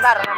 Dar.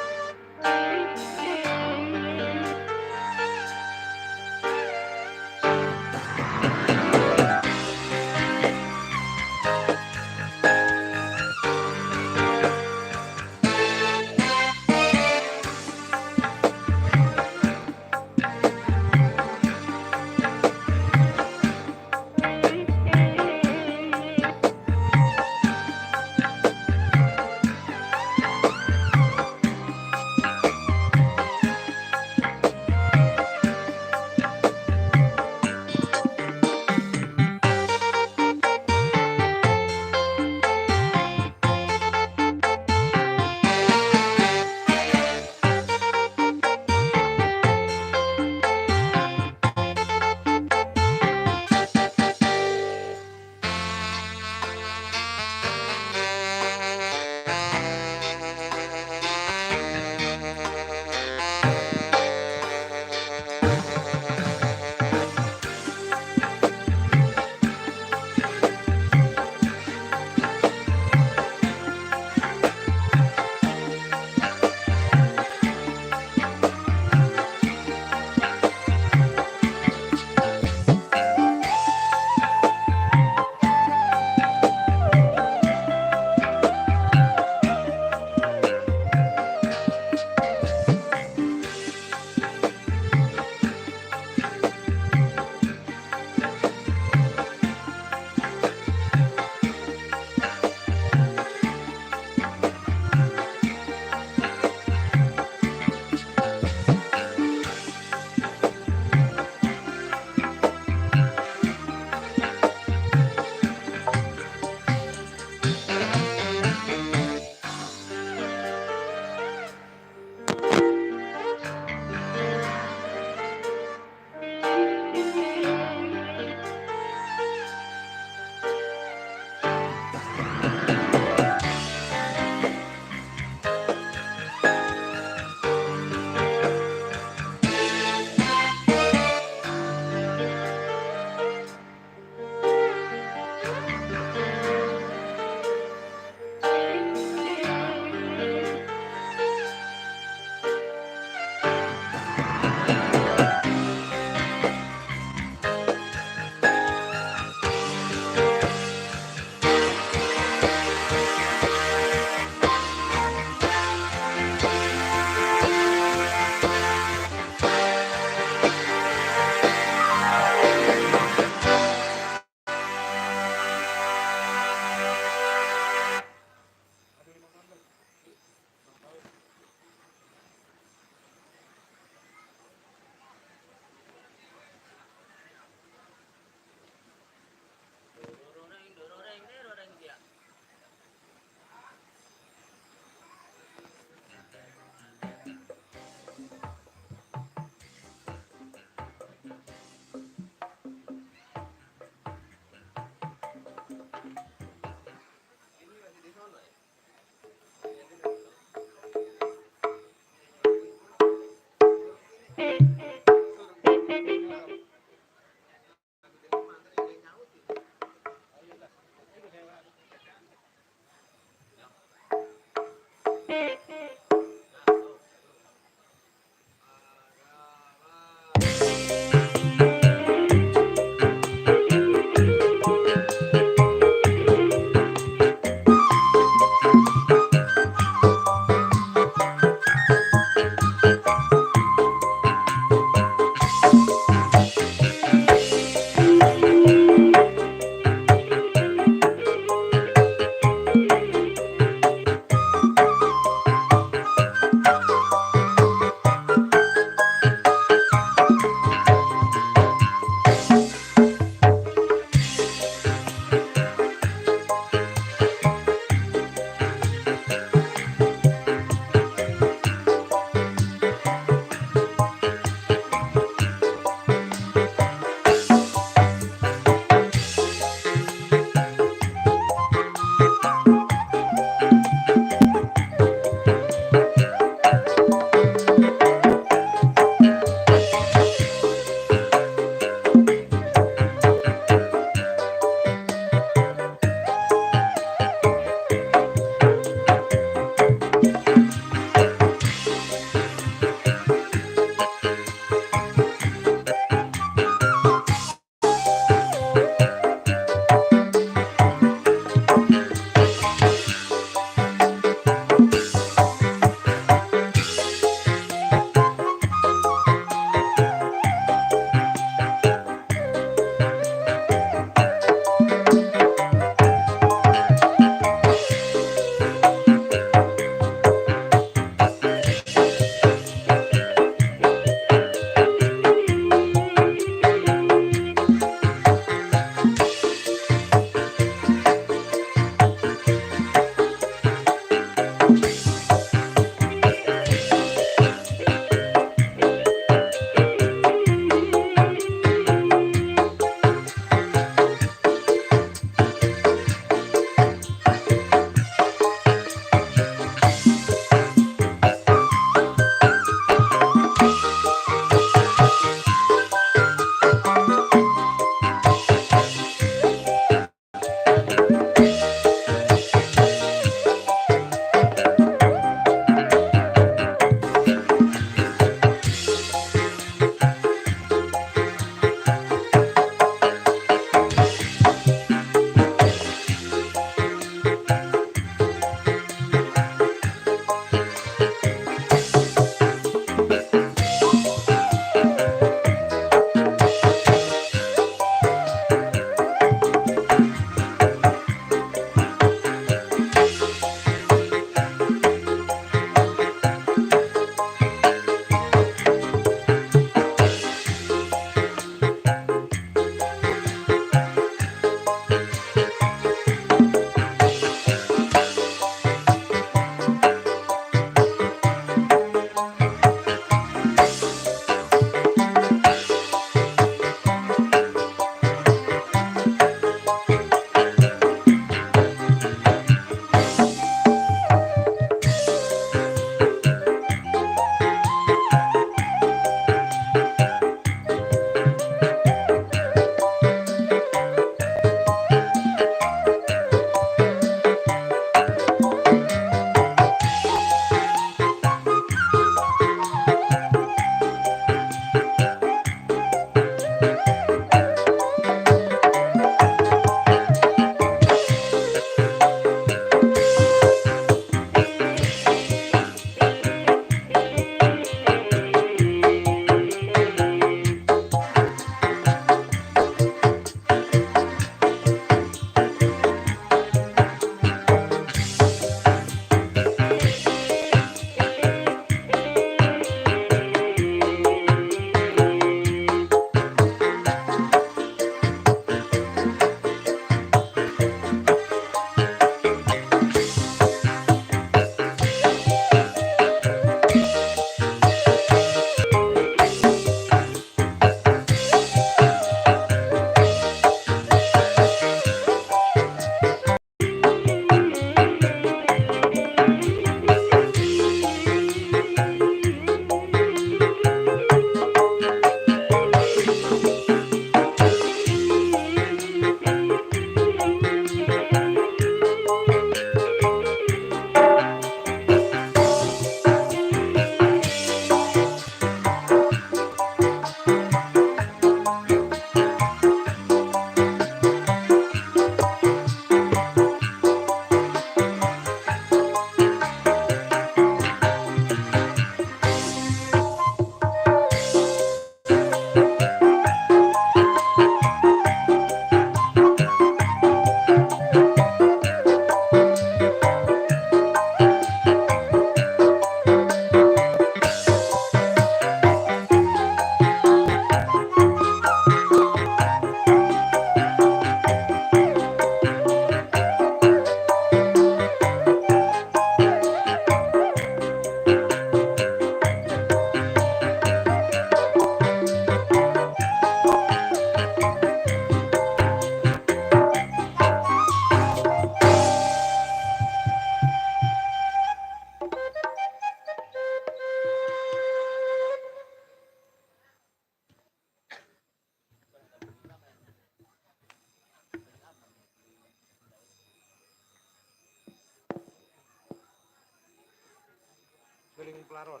Laron.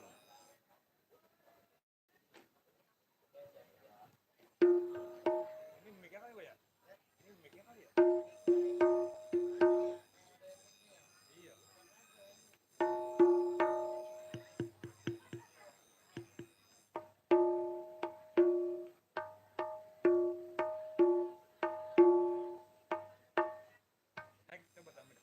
Ini mic-nya kali ya? Ini mic-nya kali ya? Iya. Coba tambahin.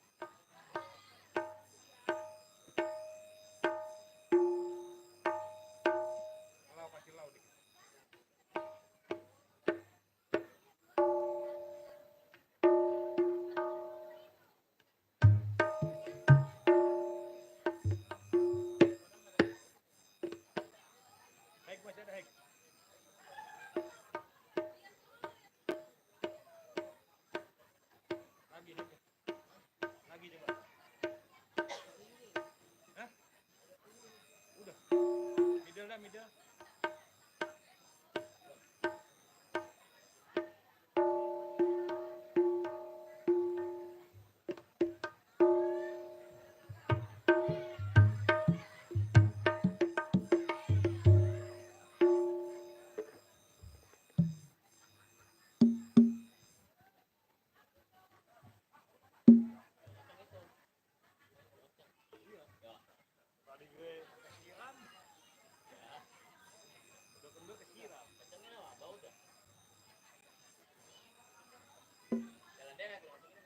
Lau kasih lau dikit. Hek masih ada hek. Lagi hek. Lagi coba. Hah? Udah. Middle dah middle. Tadi gue kesiram. Udah kendor kesiram. Kacangnya apa? Bau dah. Jalan deh aku masukin.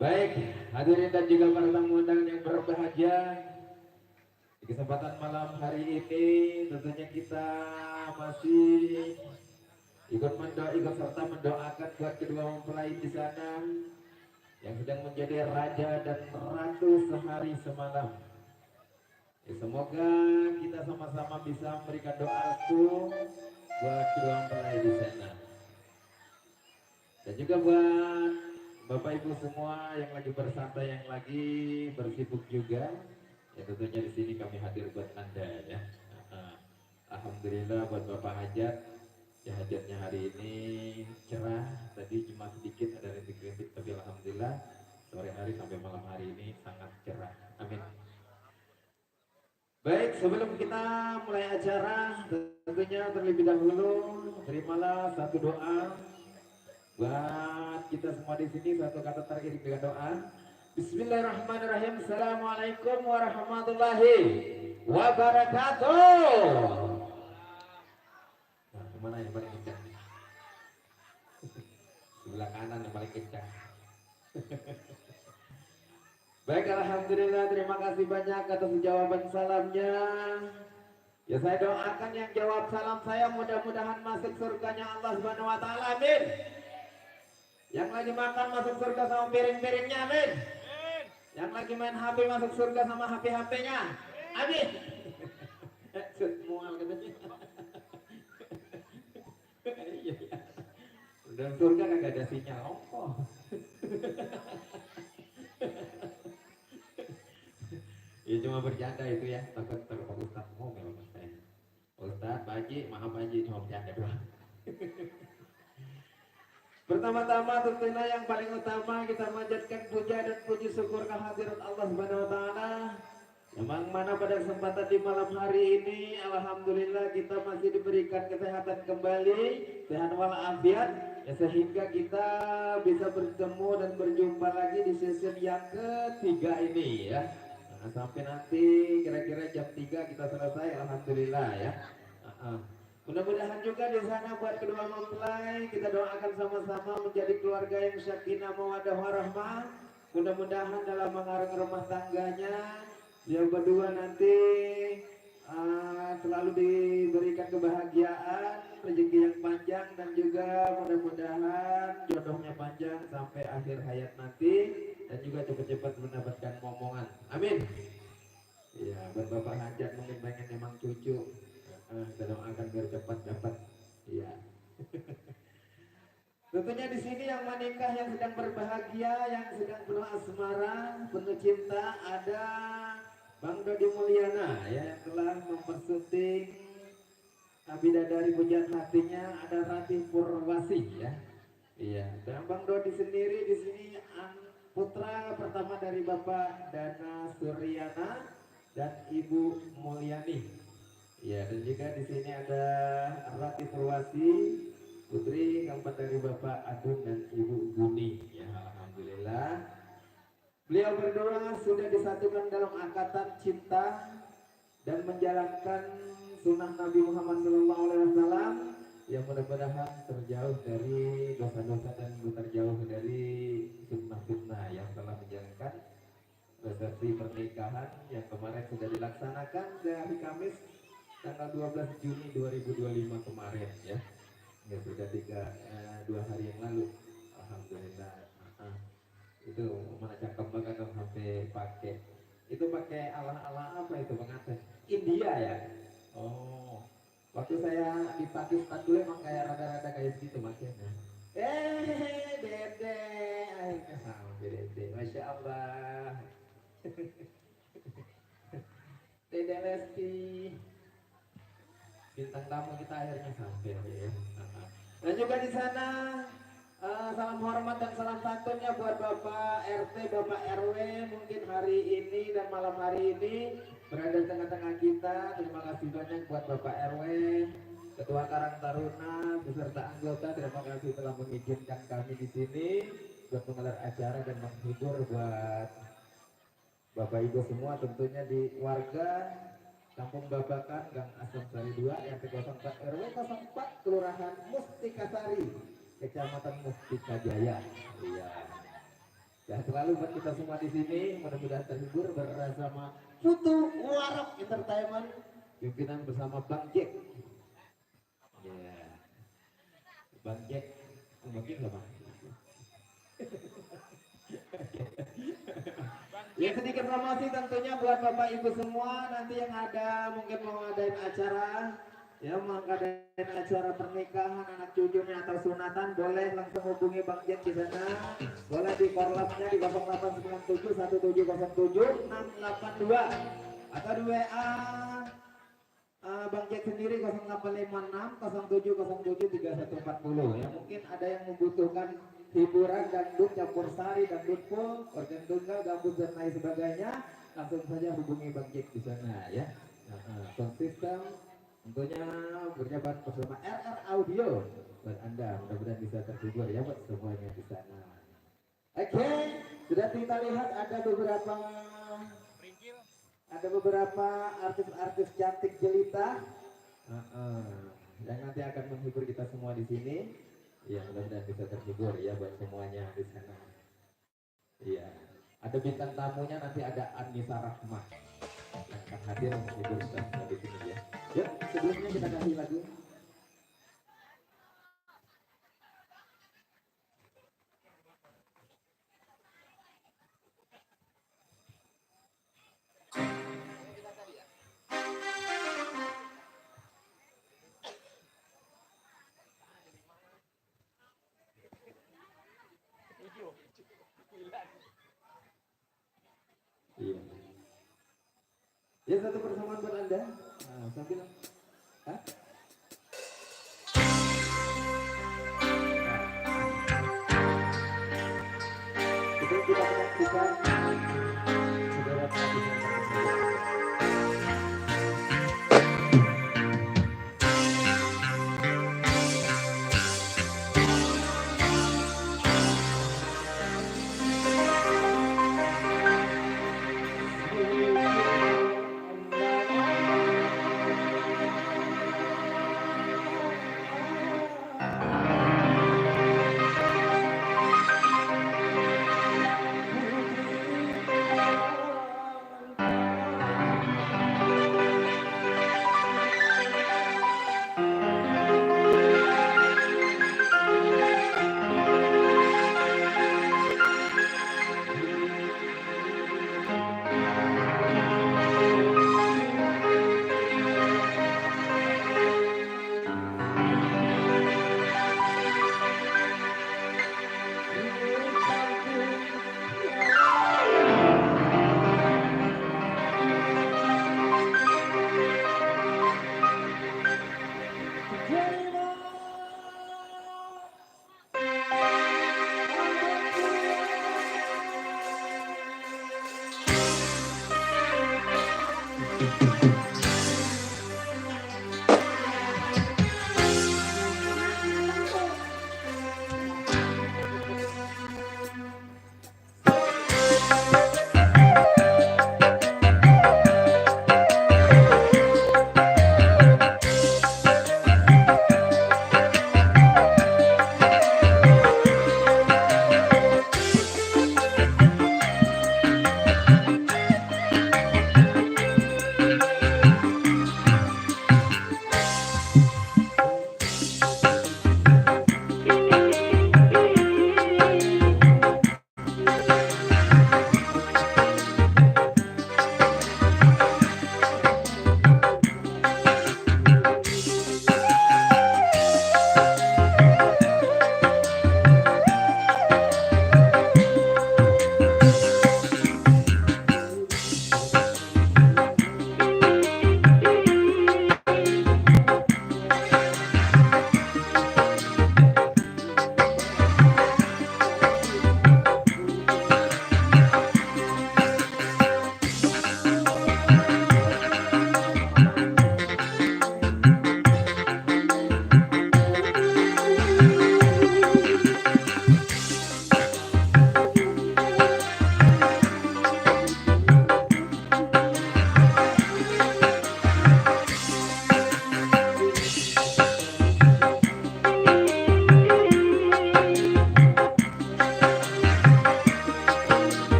Baik, hadirin dan juga para tamu undangan yang berbahagia, di kesempatan malam hari ini tentunya kita masih ikut serta mendoakan buat kedua mempelai di sana yang sedang menjadi raja dan ratu sehari semalam. Ya, semoga kita sama-sama bisa memberikan doa restu buat kedua mempelai di sana. Dan juga buat Bapak Ibu semua yang lagi bersantai, yang lagi bersibuk juga, ya tentunya di sini kami hadir buat Anda ya. Alhamdulillah buat Bapak Hajat, ya hajatnya hari ini cerah. Tadi cuma sedikit ada rintik-rintik, tapi alhamdulillah sore hari sampai malam hari ini sangat cerah. Amin. Baik, sebelum kita mulai acara, tentunya terlebih dahulu terimalah satu doa buat kita semua di sini, satu kata teriring dengan doa. Bismillahirrahmanirrahim. Assalamualaikum warahmatullahi wabarakatuh. Nah, kemana yang paling kencang? Sebelah kanan yang paling kencang. Baik, alhamdulillah, terima kasih banyak atas jawaban salamnya. Ya, saya doakan yang jawab salam saya mudah-mudahan masuk surganya Allah Subhanahu wa taala. Amin. Yang lagi makan masuk surga sama piring-piringnya, amin. Yang lagi main HP masuk surga sama HP-HP-nya, amin. Semua katanya. Dan surga kagak ada sinyal ongkoh. Ya cuma bercanda itu ya, takut Pak Ustaz ngomel sama saya. Ustaz, Pak Haji, maaf Pak Haji, cuma bercanda doang. Pertama-tama tentunya yang paling utama kita manjatkan puja dan puji syukur kehadirat Allah Subhanahu wa taala. Yang mana pada kesempatan di malam hari ini alhamdulillah kita masih diberikan kesehatan kembali, sehat walafiat ya, sehingga kita bisa bertemu dan berjumpa lagi di season yang ketiga ini ya. Nah, sampai nanti kira-kira jam 3 kita selesai alhamdulillah ya. Mudah-mudahan juga di sana buat kedua mempelai kita doakan sama-sama menjadi keluarga yang sakinah mawaddah warahmah. Mudah-mudahan dalam mengarang rumah tangganya yang berdua nanti selalu diberikan kebahagiaan, rezeki yang panjang dan juga mudah-mudahan jodohnya panjang sampai akhir hayat nanti dan juga cepat-cepat mendapatkan momongan. Amin. Ya, buat Bapak Hajat mungkin pengen emang cucu. Kita doakan biar cepat dapat. Iya. Tentunya di sini yang menikah, yang sedang berbahagia, yang sedang penuh asmara, penuh cinta, ada Bang Dodi Mulyana ya, yang telah mempersunting bidadari pujaan hatinya, ada Ratih Purwasi ya. Iya. Dan Bang Dodi sendiri di sini putra pertama dari Bapak Dana Suryana dan Ibu Mulyani. Ya, dan juga di sini ada Ratih Purwasi, putri keempat dari Bapak Agung dan Ibu Guni. Ya, alhamdulillah. Beliau berdua sudah disatukan dalam angkatan cinta dan menjalankan sunnah Nabi Muhammad SAW yang mudah-mudahan terjauh dari dosa-dosa dan terjauh dari fitnah-fitnah yang telah menjalankan resepsi pernikahan yang kemarin sudah dilaksanakan dari Kamis tanggal 12 Juni 2025 kemarin ya. Ya sudah 2 hari yang lalu. Alhamdulillah. Itu mana cakep banget dong sampai pakai. Itu pakai ala-ala apa itu pengantin? India ya. Oh. Waktu saya di Pakistan dulu emang kayak rada-rada kayak segitu makanya. Dede, akhirnya sama Dede. Masya Allah. Dede Lesti. Bintang tamu kita akhirnya sampai ya. Dan juga di sana salam hormat dan salam santunnya buat Bapak RT, Bapak RW mungkin hari ini dan malam hari ini berada di tengah-tengah kita. Terima kasih banyak buat Bapak RW, Ketua Karang Taruna beserta anggota. Terima kasih telah mengizinkan kami di sini buat menggelar acara dan menghibur buat Bapak Ibu semua, tentunya di warga Kampung Babakan, Gang Asam Sari 2, RT 04 RW 04, Kelurahan Mustika Sari, Kecamatan Mustika Jaya. Iya. Dan selalu buat kita semua di sini, mudah-mudahan terhibur bersama Putu Warok Entertainment, pimpinan bersama Bang Jack. Iya. Bang Jack, mungkin nggak Bang? Ya sedikit promosi tentunya buat Bapak Ibu semua nanti yang ada mungkin mau ngadain acara ya, mau ngadain acara pernikahan anak cucunya atau sunatan, boleh langsung hubungi Bang Jack di sana. Boleh di korlapnya di 0897 1707 682 atau di WA Bang Jack sendiri 0856 0707 3140 ya. Mungkin ada yang membutuhkan hiburan dangdut campur sari, dangdut full, organ tunggal, gambus dan lain sebagainya, langsung saja hubungi Bang Jack di sana ya. Sound system tentunya berjabat bersama RR Audio buat Anda, mudah-mudahan bisa terhibur ya buat semuanya di sana. Oke, sudah kita lihat ada beberapa artis-artis cantik jelita yang nanti akan menghibur kita semua di sini. Ya, mudah-mudahan bisa terhibur ya buat semuanya di sana. Iya, ada bintang tamunya nanti ada Anissa Rahmah yang akan hadir menghibur kita semua di sini ya. Yuk, sebelumnya kita kasih lagu. Iya. Ya satu persamaan buat Anda. Sambil. Hah? silakan saudara bisa bertanya.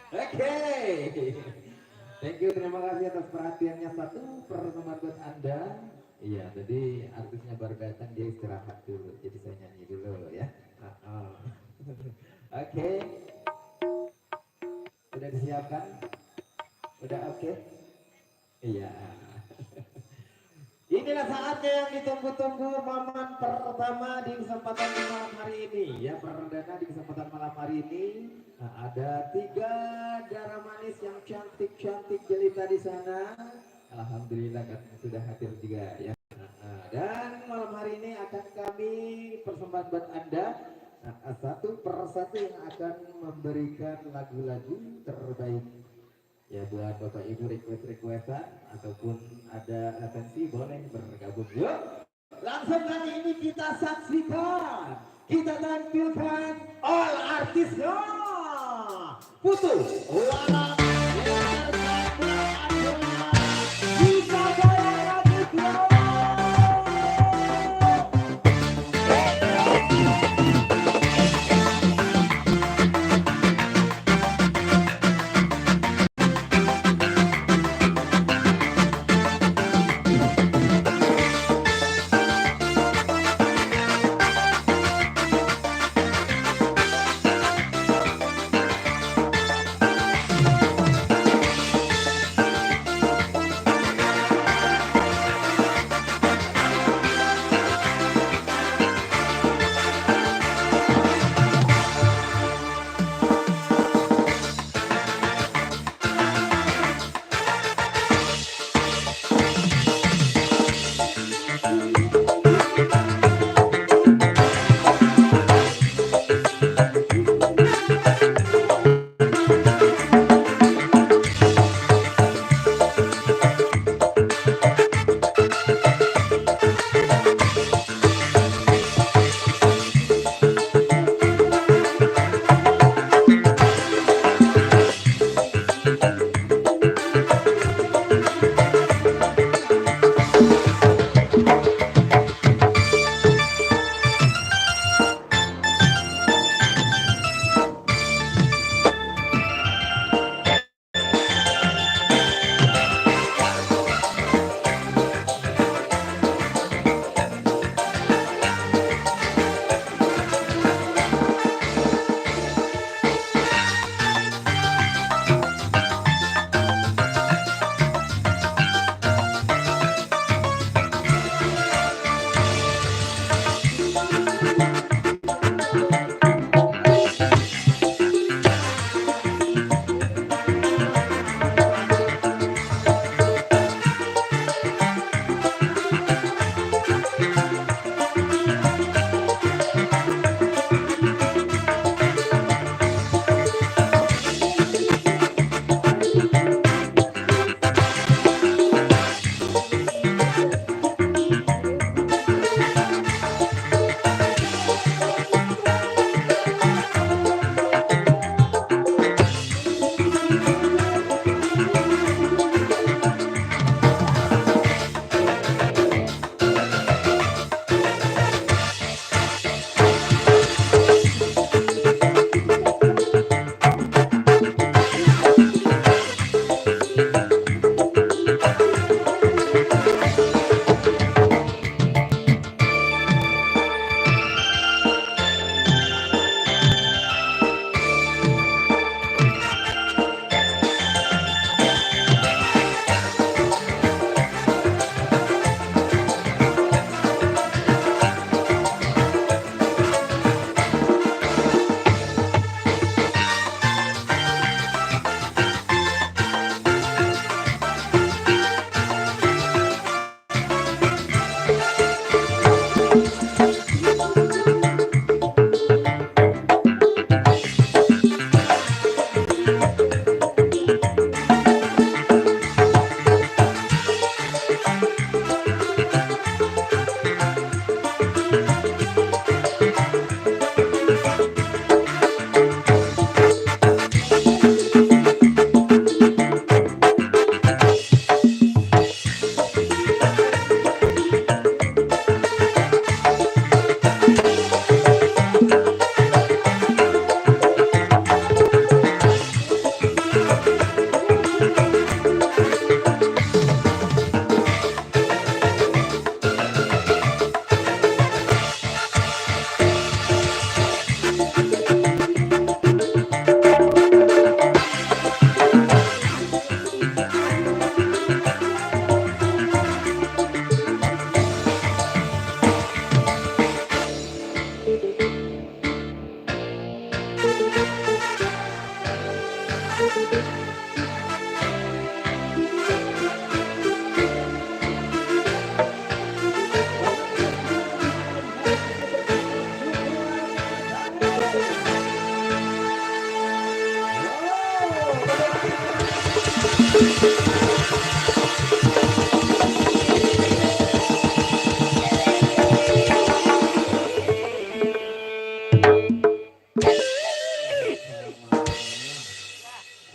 Oke. Thank you, terima kasih atas perhatiannya. Satu pertemuan buat Anda. Iya, tadi artisnya baru datang, dia istirahat dulu. Jadi saya nyanyi dulu ya. Oke. Sudah disiapkan? Udah oke? Iya. Inilah saatnya yang ditunggu-tunggu, momen pertama di kesempatan malam hari ini ya, perdana di kesempatan malam hari ini. Nah, ada 3 darah manis yang cantik-cantik jelita di sana. Alhamdulillah kan sudah hadir juga ya. Dan malam hari ini akan kami persembahkan buat Anda satu persatu yang akan memberikan lagu-lagu terbaik. Ya buat Bapak Ibu requestan ataupun ada atensi boleh bergabung. Yuk langsung kali ini kita saksikan, kita tampilkan all artisnya. Putu Walang bisa gaya Raditya.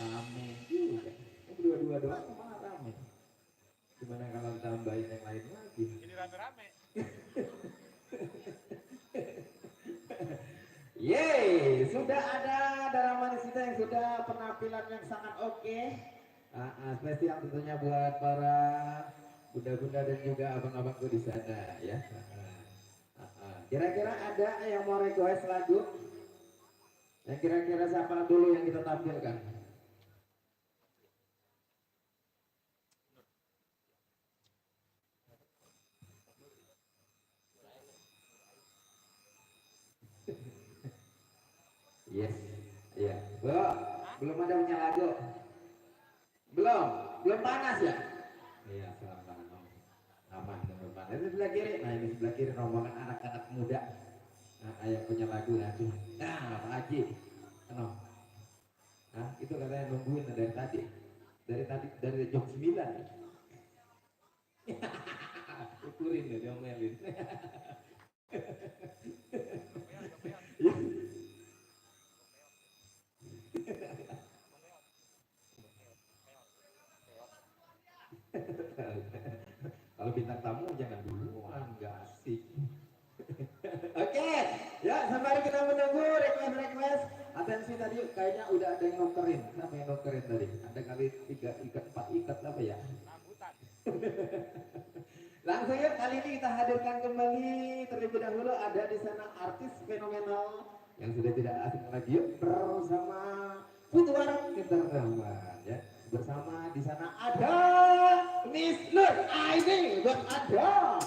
Rame juga. Dua-dua doang malah rame. Gimana kalau tambahin yang lain lagi? Jadi rame-rame. Yeay, sudah ada darah manis kita yang sudah penampilan yang sangat oke. Spesial tentunya buat para bunda-bunda dan juga abang-abangku di sana ya. Kira-kira ada yang mau request lagu? Yang kira-kira siapa dulu yang kita tampilkan? Yes, iya. Belum ada punya lagu. Belum panas ya? Iya, selamat aman teman-teman. Ini sebelah kiri, nah ini sebelah kiri rombongan anak-anak muda. Nah, yang punya lagu nanti. Nah, Pak Haji, nah itu katanya nungguin dari tadi dari jam 9. Ukurin ya, diomelin. Kalau bintang tamu jangan duluan, nggak asik. Oke, ya sembari kita menunggu request. Atensi tadi kayaknya udah ada yang nokerin. Siapa yang nokerin tadi? Ada kali 3 ikat, 4 ikat apa ya? Rambutan. Langsung ya, kali ini kita hadirkan kembali terlebih dahulu ada di sana artis fenomenal yang sudah tidak asing lagi yuk bersama Futuaran Entertainment ya. Bersama di sana ada Miss Nur Aini buat ada.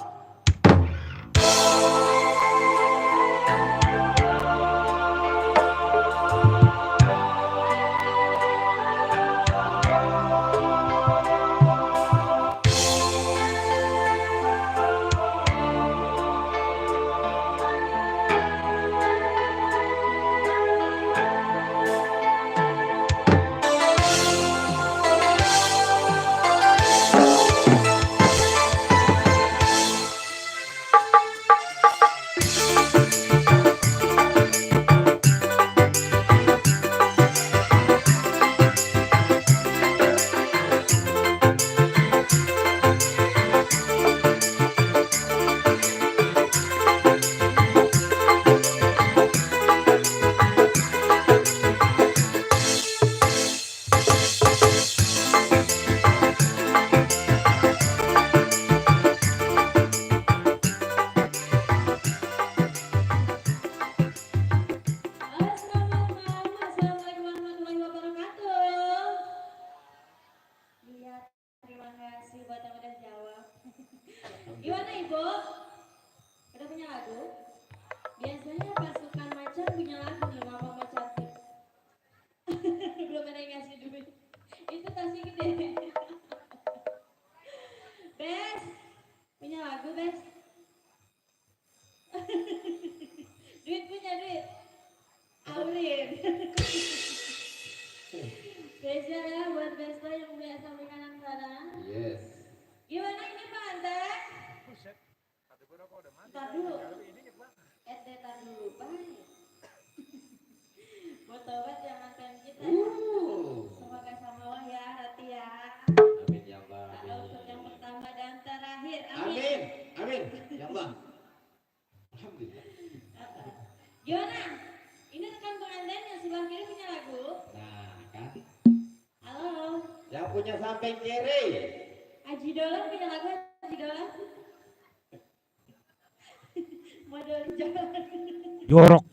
Gimana Ibu? Udah punya lagu? Biasanya pasukan macan punya lagu nih, Mama mau cantik. Belum ada yang ngasih duit. Itu tasnya gede. Bes, punya lagu Bes? Duit punya duit. Aurin. Spesial ya buat Vespa yang melihat sampai kanan sana. Yes. Gimana ini Pak Anteng? Buset. Satu berapa udah mati. Ntar dulu. Ini inget banget. Tar dulu, baik. Buat obat yang mantan kita. Semoga sama Allah ya, hati ya. Amin ya Allah. Untuk yang pertama dan terakhir. Amin. Amin. Ya Allah. Alhamdulillah. Gimana? Ini rekan pengantin yang sebelah kiri punya lagu. Nah, kan. Halo. Yang punya samping kiri. Aji Dolan punya lagu Aji Dolan. Model jalan. Jorok.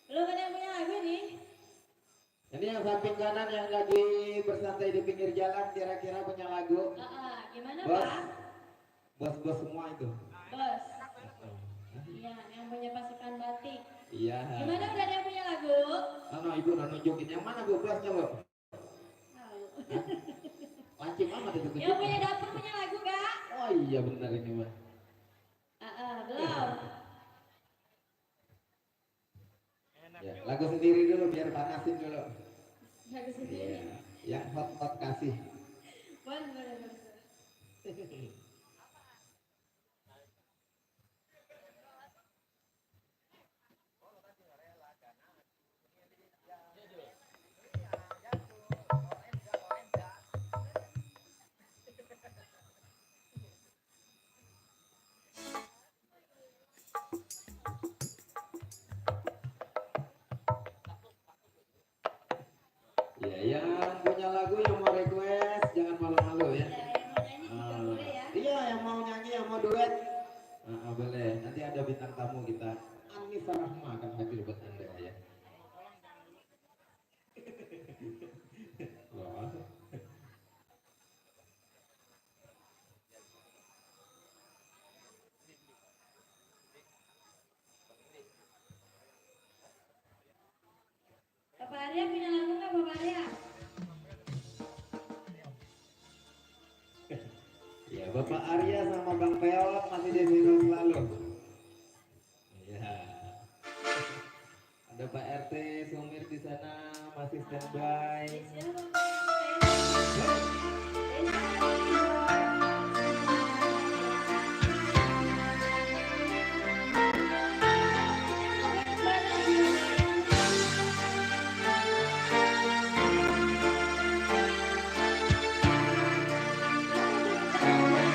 Belum ada yang punya lagu nih. Ini yang samping kanan yang lagi bersantai di pinggir jalan kira-kira punya lagu. Gimana Bos. Pak? Bos-bos semua itu. Bos. Iya, yang punya pasukan batik. Iya. Gimana udah ada yang punya lagu? No, ibu udah nunjukin yang mana bu bosnya bu? Tahu. Lancip amat itu tuh. Yang punya dapur punya lagu gak? Oh iya benar ini mah. Belum. Enak Ya, juga. lagu sendiri dulu biar panasin dulu. Lagu sendiri. Iya. Yang hot kasih. Boleh. Ya, yang punya lagu yang mau request jangan malu-malu ya. Ya, yang mau nyanyi juga boleh ya. Iya, yang mau nyanyi, yang mau duet. Boleh. Nanti ada bintang tamu kita. Anissa Rahma akan hadir buat Anda ya. Wah. Bapak Arya punya lagu nggak Bapak Arya? Ya, Bapak Arya sama Bang Peot masih di sini selalu. Ya. Ada Pak RT Sumir di sana masih standby. Siapa Pak?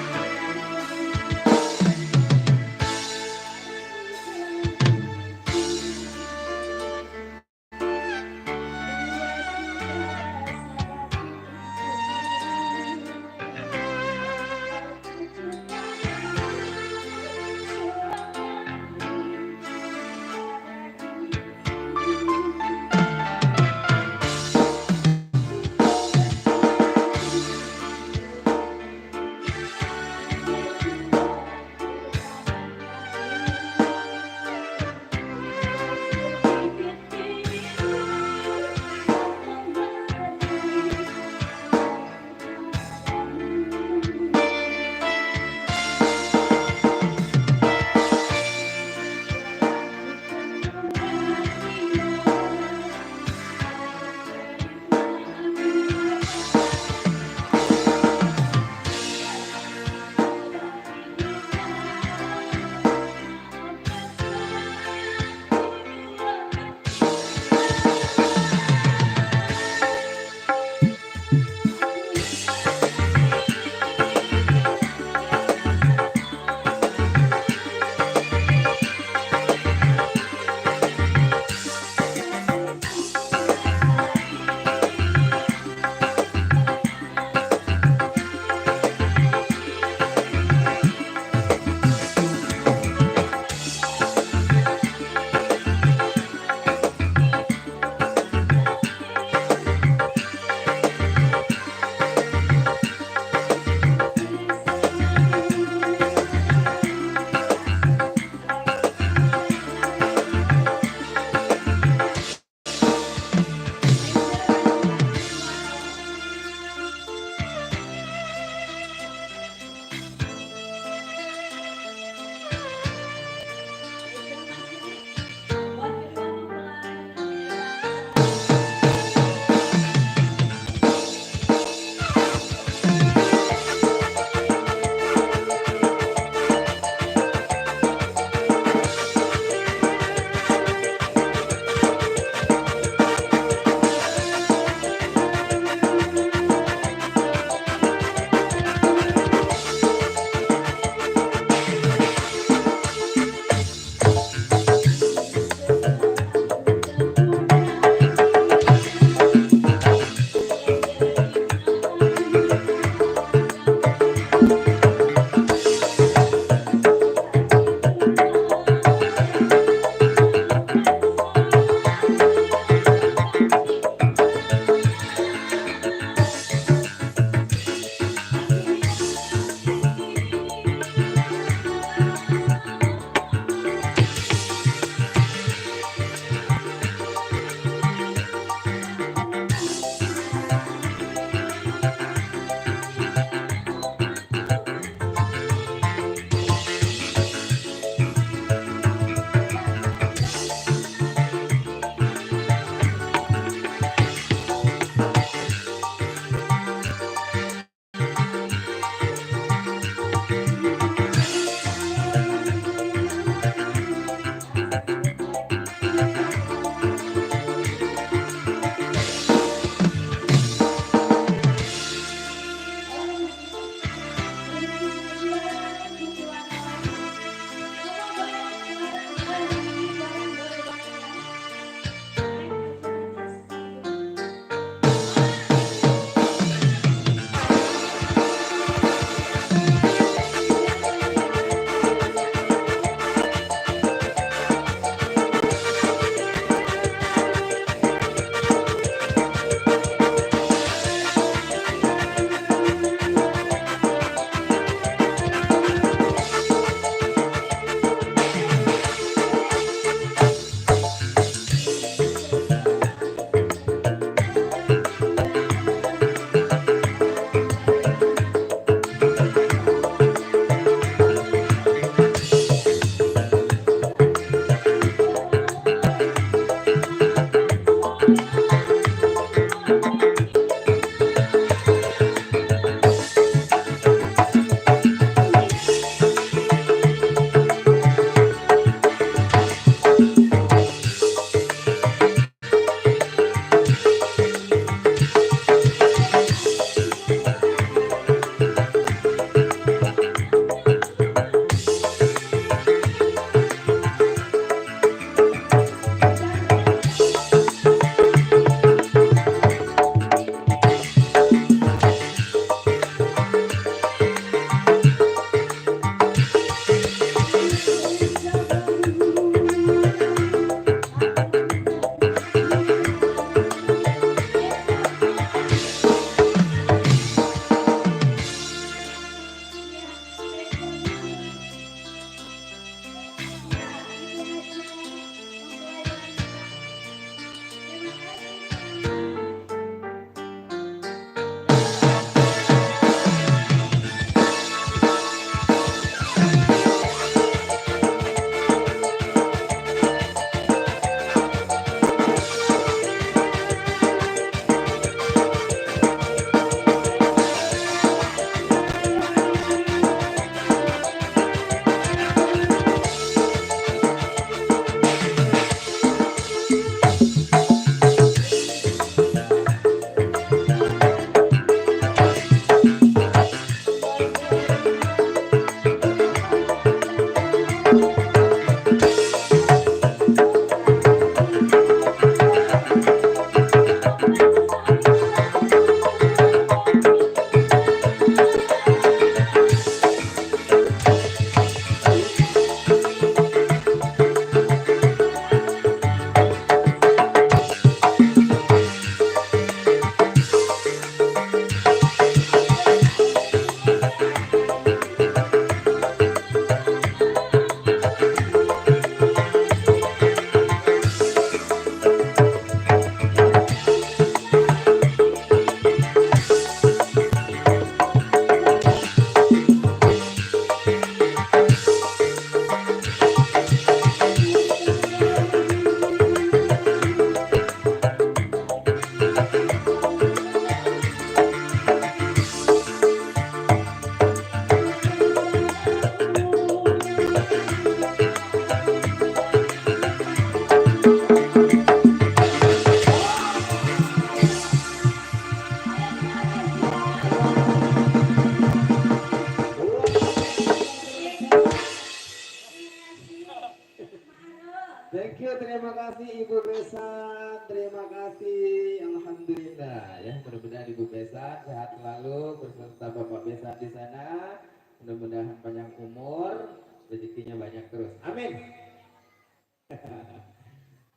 kasih Ibu Besan, terima kasih. Alhamdulillah ya, mudah-mudahan Ibu Besan sehat selalu beserta Bapak Besan di sana. Mudah-mudahan panjang umur, rezekinya banyak terus. Amin.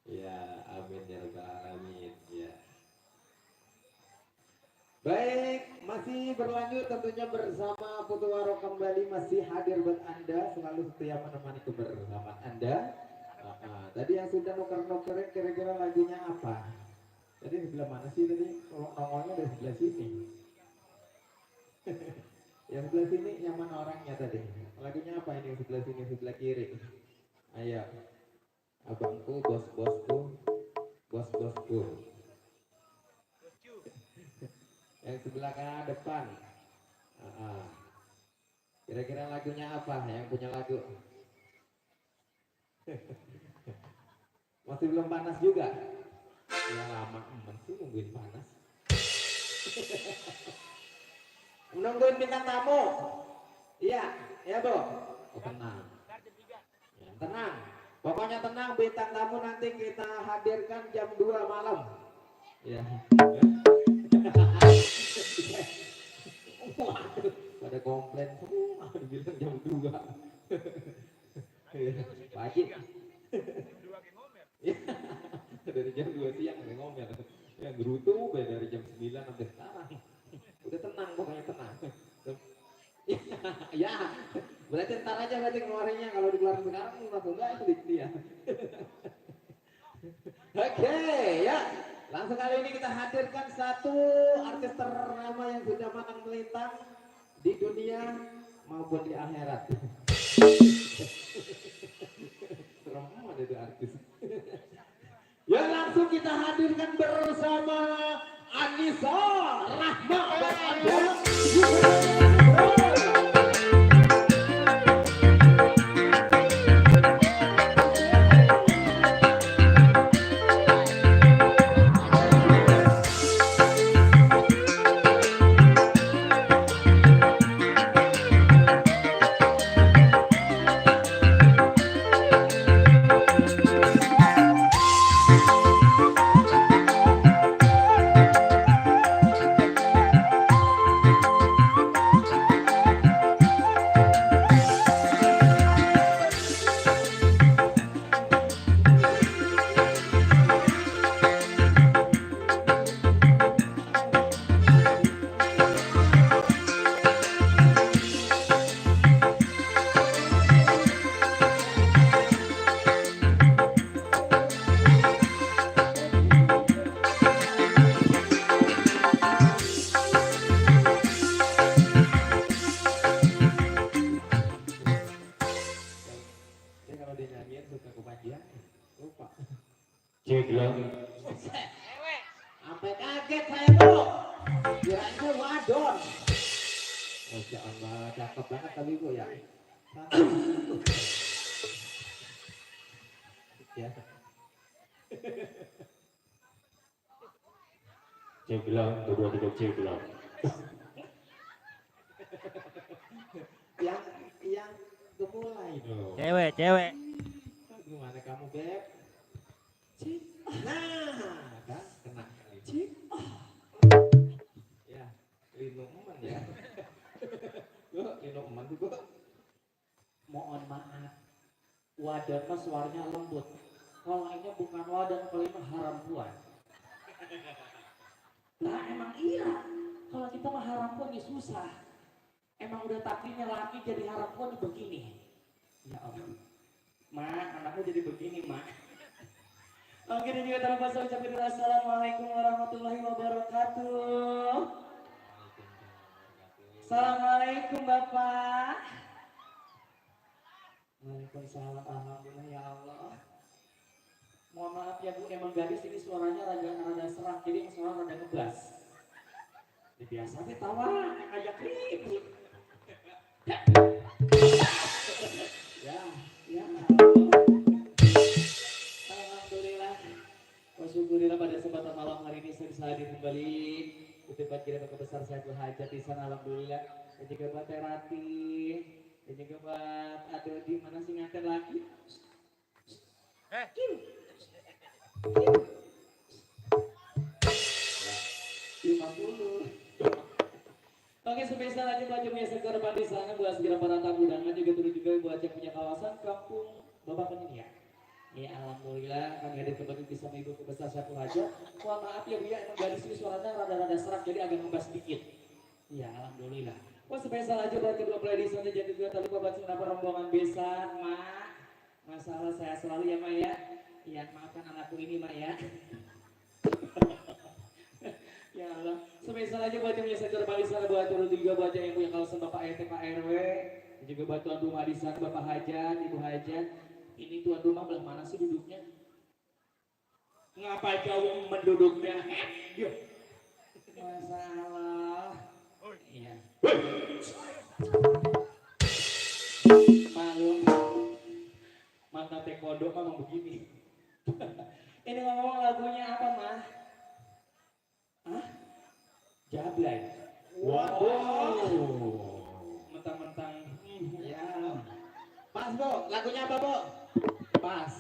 Ya, amin ya rabbal alamin. Ya. Baik, masih berlanjut tentunya bersama Putu Waro kembali masih hadir buat Anda, selalu setia menemani kebersamaan Anda. Tadi yang sudah nuker-nukerin kira-kira lagunya apa? Tadi sebelah mana sih tadi? Kalau nongolnya dari sebelah sini. Yang sebelah sini yang mana orangnya tadi? Lagunya apa ini yang sebelah sini, sebelah kiri? Ayo. Abangku, bos-bosku, bos-bosku. Yang sebelah kanan depan. Kira-kira lagunya apa? Yang punya lagu? Masih belum panas juga? Ya lama sih nungguin panas. Menungguin bintang tamu. Iya, ya Bu. Oh, tenang. Ya, tenang. Pokoknya tenang, bintang tamu nanti kita hadirkan jam 2 malam. Ya. Waduh, pada komplain semua dibilang jam 2. Pagi. Dari jam 2 siang ada ngomel. Ya gerutu dari jam 9 sampai sekarang. Udah tenang, pokoknya tenang. Ya, berarti ntar aja berarti ngeluarinnya, kalau dikeluarin sekarang langsung enggak sedikit dia. Oke, ya. Langsung kali ini kita hadirkan satu artis ternama yang sudah matang melintang di dunia maupun di akhirat. Serem amat itu artis. Ya langsung kita hadirkan bersama Anissa Rahma buat Anda. Sampai kaget saya bro, kirain wadon. Masya Allah, cakep banget tapi bu ya. Ya. Ceblong, kedua tiga ceblong. Yang gemulai dong. Cewek. Gimana kamu beb? Nah, kan kena kali. Ya, lino eman ya. Gue lino eman tuh gue. Mohon maaf, wadon mah suaranya lembut. Kalau ini bukan wadon, kalau ini haram puan. Nah emang iya, kalau kita mah haram puan ya susah. Emang udah takdirnya laki jadi haram puan begini. Ya Allah, mak, anakmu jadi begini mak. Oke, dan juga tanpa saya ucapkan dulu assalamualaikum warahmatullahi wabarakatuh. Assalamualaikum Bapak. Waalaikumsalam, alhamdulillah ya Allah. Mohon maaf ya Bu, emang gadis ini suaranya rada serak, jadi suara rada ngebas. Ini biasa sih tawa, ajak ribut. Ya. Alhamdulillah. Wasyukurillah pada kesempatan malam hari ini saya bisa hadir kembali di tempat kira besar saya berhajat di sana, alhamdulillah. Dan juga buat Terati, dan juga buat Ado di mana sih ngaten lagi? 50. Oke, spesial aja buat yang biasa korban di sana, buat segera para tamu undangan juga turut juga buat yang punya kawasan kampung Bapak ini ya. Ya alhamdulillah kami hadir kembali bisa ibu besar satu aja. Mohon maaf ya Bu ya, emang gadis ini suaranya rada-rada serak jadi agak ngebas sedikit. Ya alhamdulillah. Wah spesial aja buat kedua belah di sana jadi juga tadi buat kenapa rombongan besar, Mak. Masalah saya selalu ya Mak ya. Iya maafkan anakku ini Mak ya. Ya Allah, spesial aja buat yang biasa kembali sana buat turut juga buat yang punya kawasan Bapak RT Pak RW, juga buat tuan rumah di sana Bapak Hajat, Ibu Hajat. Ini tuan rumah belah mana sih duduknya? Ngapa jauh menduduknya? Yuk. Masalah. Iya. Malum. Mata taekwondo memang begini. Ini ngomong lagunya apa mah? Hah? Jablay. Wow. Mentang-mentang. Ya. Pas Bu, lagunya apa Bu? Pas.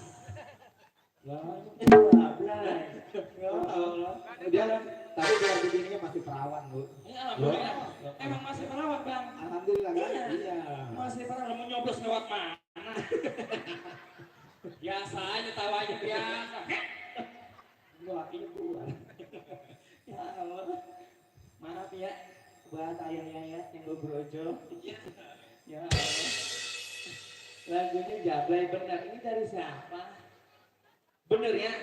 Jablay. Ya Allah. Dia tapi biar begini masih perawan Bu. Ya alhamdulillah. Emang masih perawan Bang? Alhamdulillah kan? Iya. Iya. Masih perawan mau nyoblos lewat mana? Biasa aja tawanya biasa. Gua akhirnya keluar. Ya Allah. Maaf ya buat ayahnya ya yang gue brojo. Ya Allah. Lagunya Jablay benar. Ini dari siapa? Bener ya?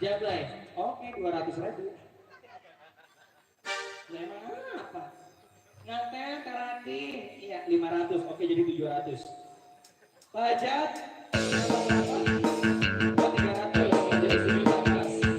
Jablay. Oke 200.000. Ya emang apa? Ngaten Karandi. Iya 500. Oke jadi 700. Pajak. Buat 300. Jadi 700.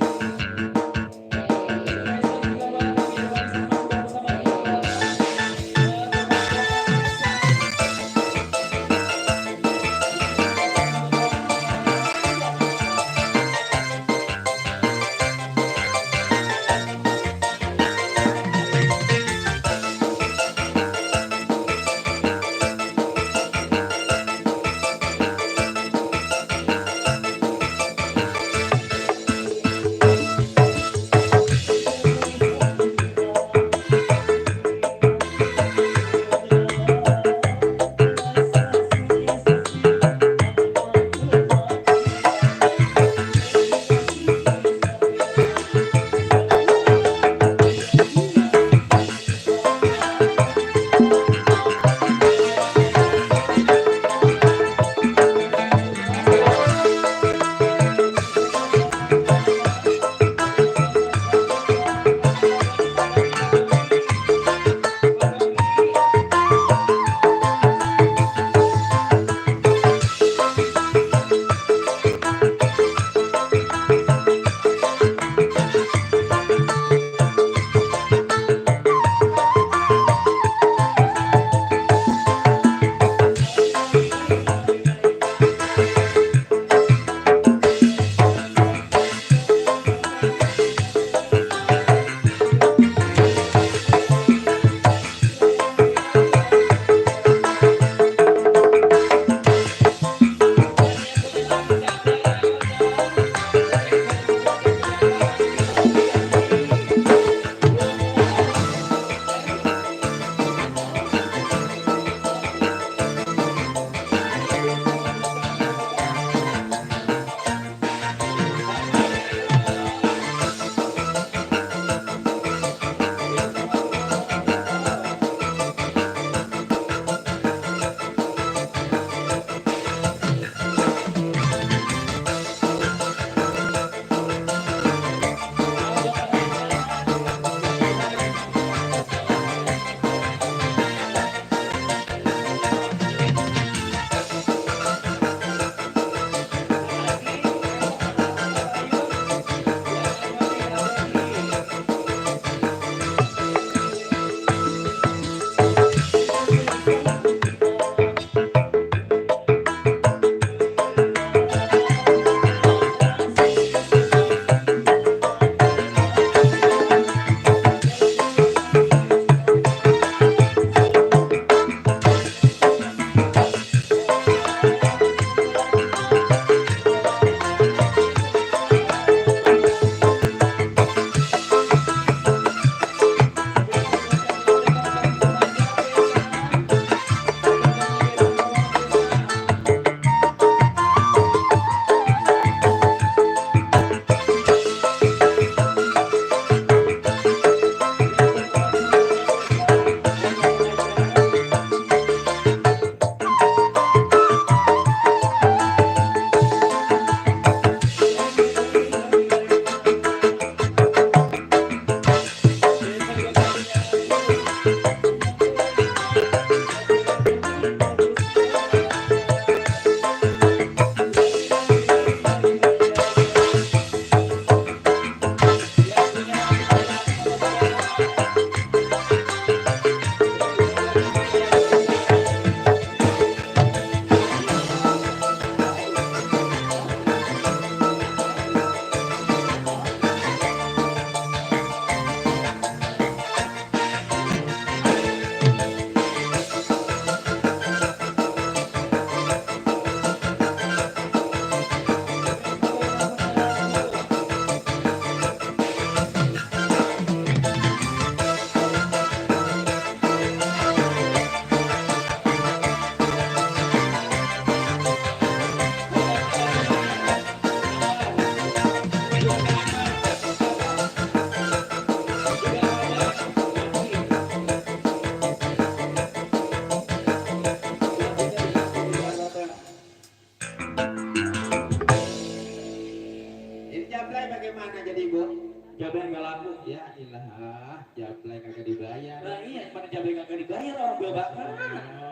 Ya ilah, jablay kagak dibayar. Nah iya, mana jablay kagak dibayar orang babakan.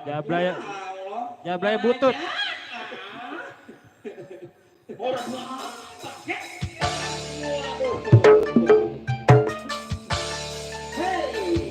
Jablay, Ya Allah. jablay butut. Orang bapak. Hey.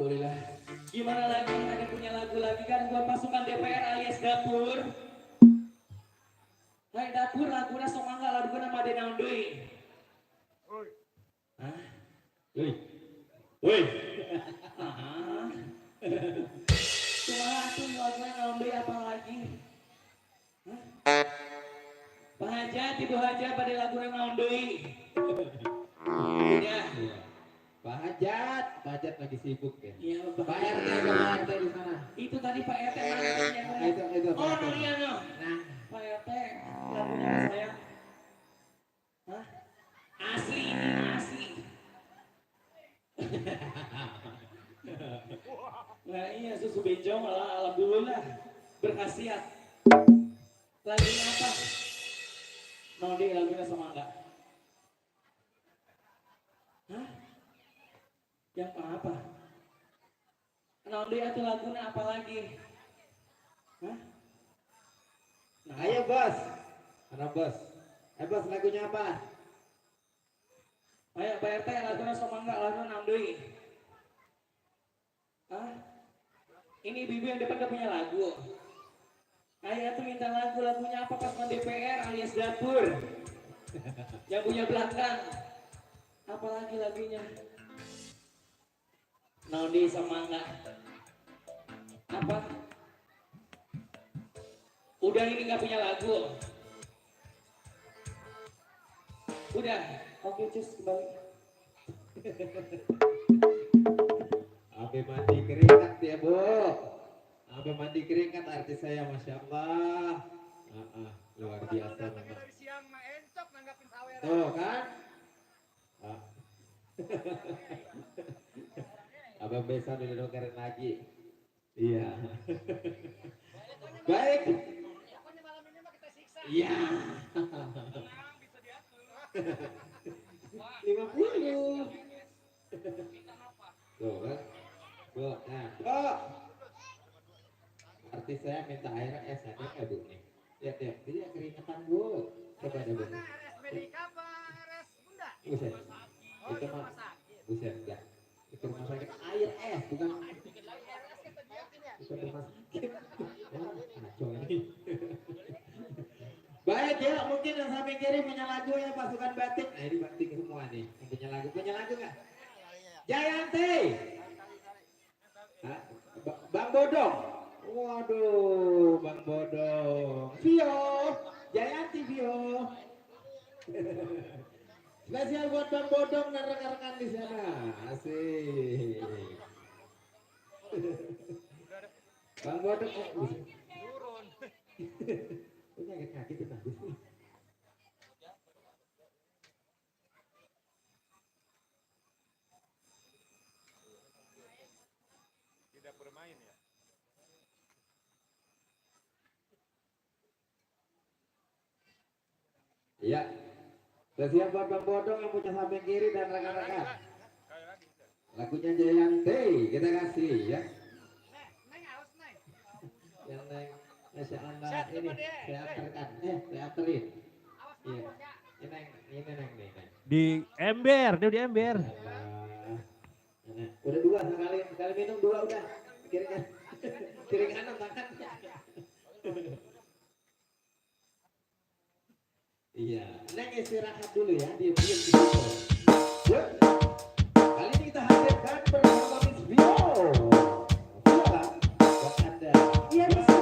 Alhamdulillah. Gimana lagi? Ada punya lagu lagi kan buat pasukan DPR alias dapur. Hai dapur laguna somangga laguna made naon deui? Oi. Hah? Woi. Woi. Ah. Kumaha atuh laguna naon deui apa lagi? Hah? Pak Haja, Ibu Haja pada laguna naon deui? Udah. Pak Hajat lagi sibuk ya. Iya, Pak RT kemana di sana? itu tadi Pak RT mana yang Itu oh Pak RT. Nuria no. Nah, Pak RT lagunya Mas saya. Hah? Asli ini asli. Nah iya susu bencong malah alhamdulillah berkhasiat. Lagunya apa? Mau di lagunya sama enggak? Hah? Yang apa? Nah dia tuh lagunya apa lagi? Hah? Nah, ayo bos. Mana bos? Bos lagunya apa? ayo Pak RT lagunya sama enggak lagunya Namdui. Hah? Ini bibi yang depan gak punya lagu. Ayah tuh minta lagunya apa pas DPR alias dapur. Yang punya belakang. Apalagi lagunya? Naudi sama enggak? Apa? Udah ini nggak punya lagu. Udah. Oke, cus kembali. Sampai mandi keringat ya bu. Sampai mandi keringat artis saya, masya Allah. Luar biasa memang. Dari siang mah encok nanggapin sawer. Tuh kan? Abang besok didokerin lagi. Iya. Baik. Pokoknya malam ini mah kita siksa. Iya. Tenang, bisa diatur. 50. Tuh kan? Bu, nah, bu. Artis saya minta air es ada nggak bu nih? Lihat ya, dia keringetan bu. Coba ada bu. Mana RS Medika apa RS Bunda? Buset. Oh, Itu itu mah, rumah sakit. buset enggak. Itu rumah sakit air es, bukan Bikin lagi RS kita bikin ya. bukan rumah sakit. Wah, kacau ini. Baik ya, mungkin yang sampai kiri punya lagu ya pasukan batik. Nah ini batik semua nih. Yang punya lagu nggak? Jayanti. Hah? Bang Bodong. Waduh, Bang Bodong. Vio, Jayanti Vio. Spesial buat Bang Bodong dan rekan-rekan di sana. Asik. Bang Bodong, Turun. penyakit kaki itu bagus nih. Tidak bermain ya. Iya. Spesial buat Bang Bodong yang punya samping kiri dan rekan-rekan. Kayak lagi. Lagunya Jayanti kita kasih ya. Neng harus neng. Yang neng Masya Allah Set, ini coba deh. saya antarkan. Saya anterin. Awas Iya. mabuk ya. Ini neng nih neng. Di ember, dia di ember. Allah. Nah, udah dua sekali minum dua udah. Kiri kan. Kiri kanan tangan. Iya, neng istirahat dulu ya, diam di situ. Yuk. Kali ini kita hadirkan bersama Miss Vio. Vio lah, buat Anda. Iya, bisa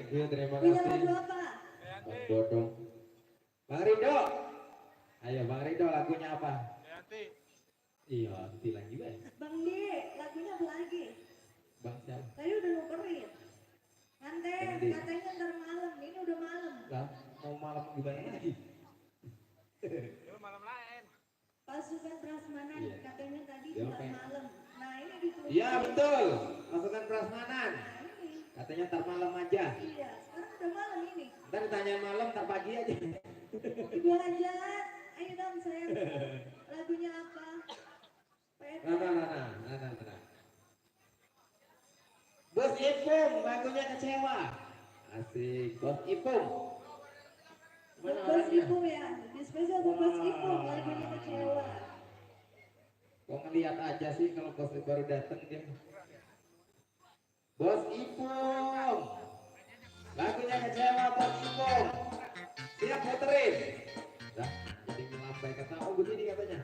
thank you, terima Punya kasih. lagu apa? Bang Bodong. Bang Rido. Ayo Bang Rido, lagunya apa? Yanti. Iya, bilang juga ya. Bang D, lagunya apa lagi? Bang siapa? Tadi udah nukerin. Nanti Bang D. katanya ntar malam, ini udah malam. Lah, mau malam gimana lagi? Itu malam lain. Pasukan Prasmanan Iya. katanya tadi Ya, ntar oke. malam. Nah ini ditulis. Iya betul, pasukan prasmanan. Nah ini, Katanya ntar malam aja. iya sekarang udah malam ini. Ntar ditanya malam, ntar pagi aja. Ibu Haja, ayo dong sayang. Lagunya apa? Pet. Nah. Bos Ipung, lagunya kecewa. Asik, Bos Ipung. Mana Bos orangnya? Ibu ya, di spesial buat Bos Ibu lagunya kecewa. Kok ngeliat aja sih kalau bos baru dateng dia. Bos Ipung. Lagunya kecewa Bos Ipung. Siap puterin. Dah, jadi melambai kata, oh begini katanya.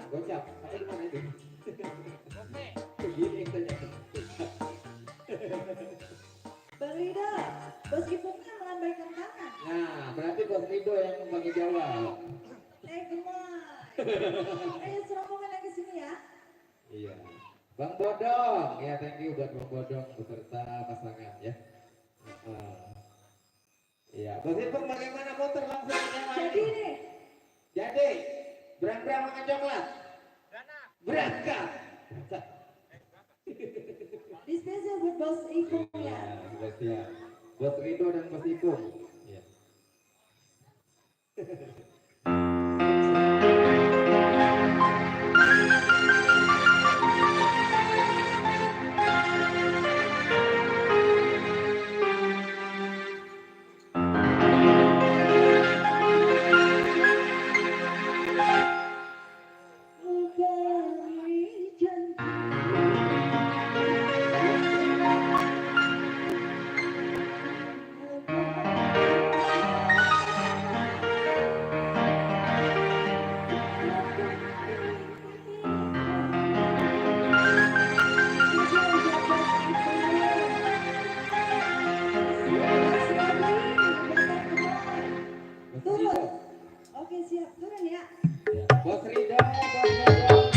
Gocap, apa gimana itu? Begini katanya. Bang Rida, Bos Ibunya melambaikan tangan. Nah, berarti Bos Rido yang membagi jawab. Gemoy. Ayo serombongan yang kesini ya. Iya. Bang Bodong, ya thank you buat Bang Bodong beserta pasangan ya. Iya, Bos Ipung bagaimana motor langsung ke nyawa Jadi ini? nih, Jadi, berang-berang makan coklat. Berangkat. di spesial buat Bos Ibu Iya, ya. sudah siap. Bos Rido dan Bos Ipung. Iya. Menggali janji. Bos Turun. Rido. Oke siap, turun ya. Iya. Bos Rido, Bos Bodong.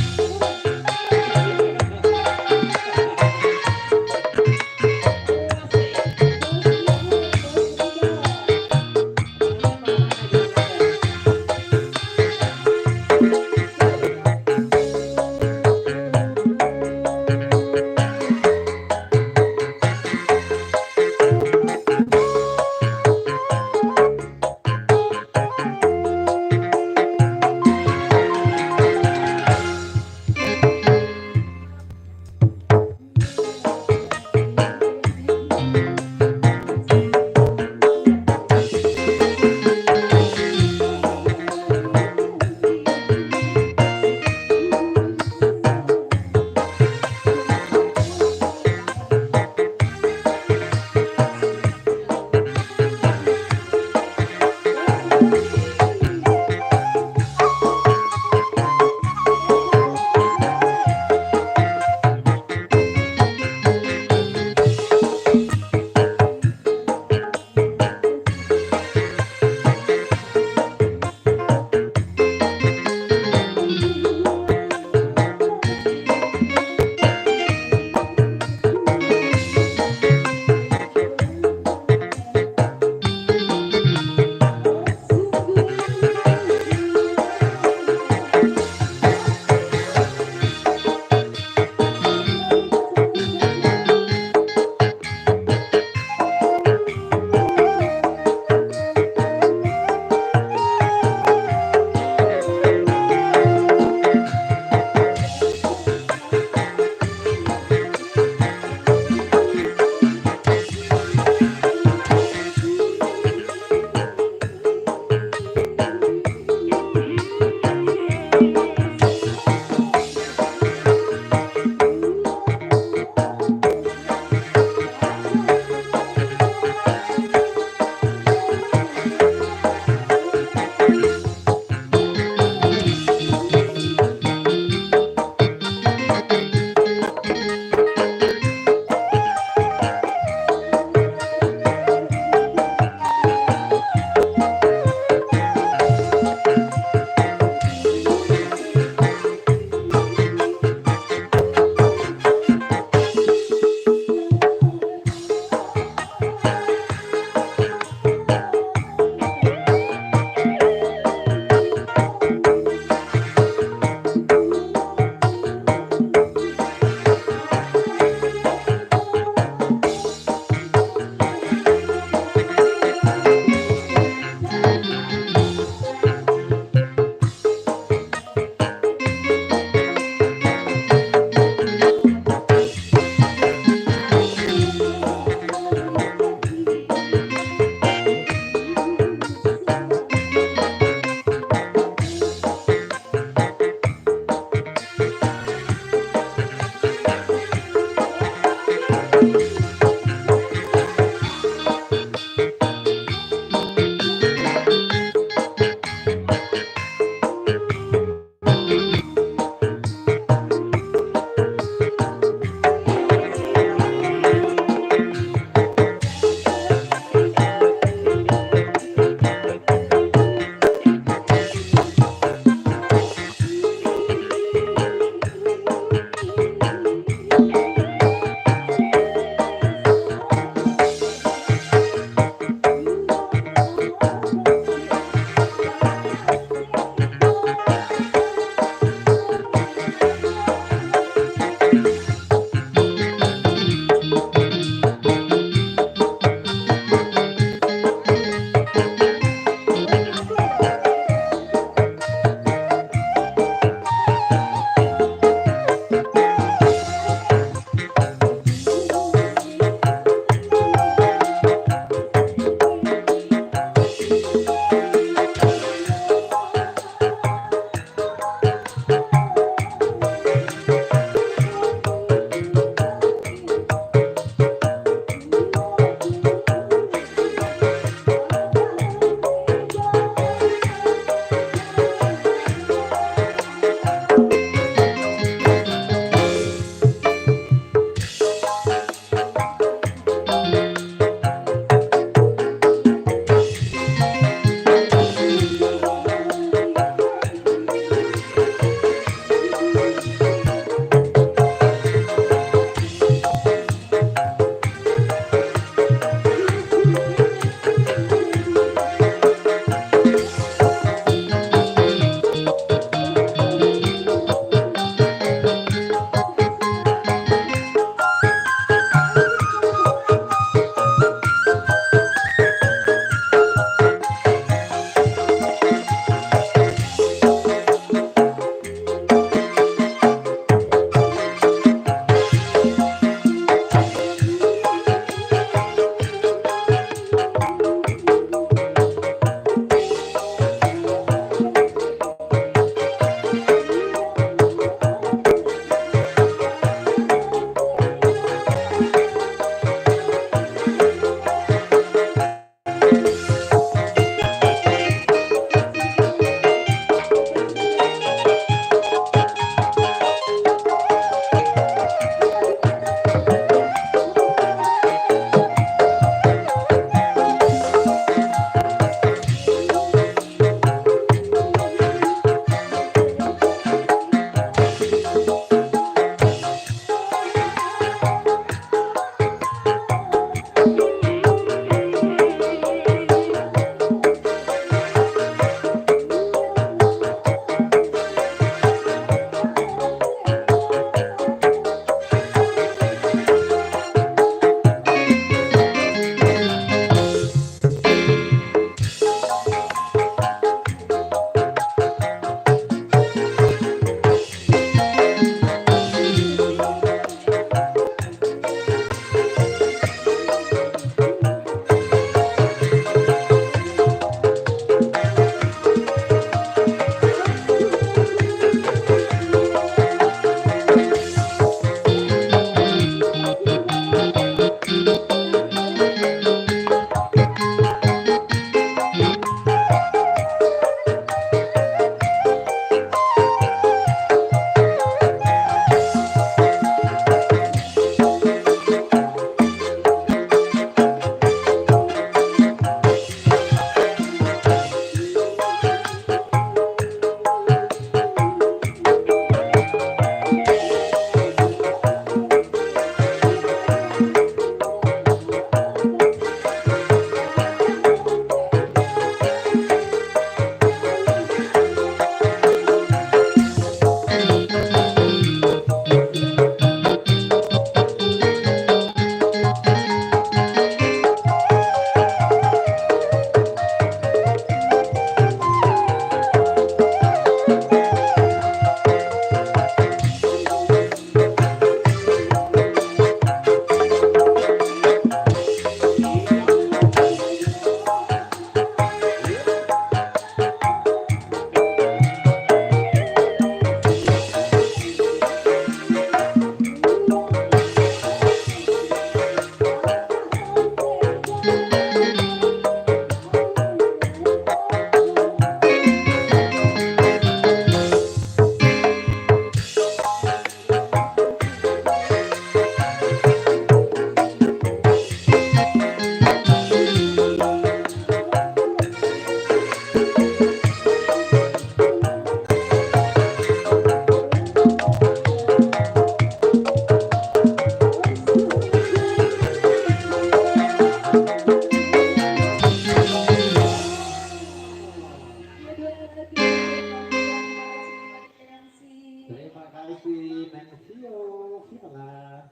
kasih Neng Vio, Viola.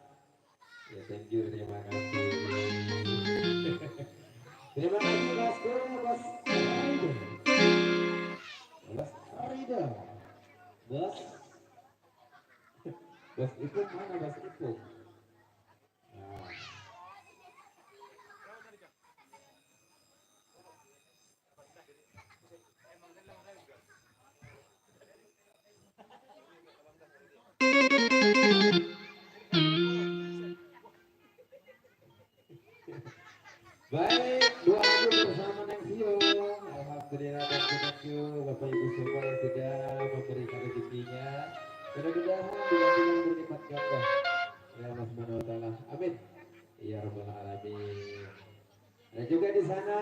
Ya thank you, terima kasih. Terima kasih bosku, bos Rido. Bos Rido. Bos. Bos Ipung mana bos Ipung? Nah. Baik, dua lagu bersama Neng Vio. Alhamdulillah dan thank you Bapak Ibu semua yang sudah memberikan rezekinya. Mudah-mudahan bulan-bulan berlipat ganda. Ya Allah Subhanahu wa taala. Amin. Ya rabbal alamin. Dan juga di sana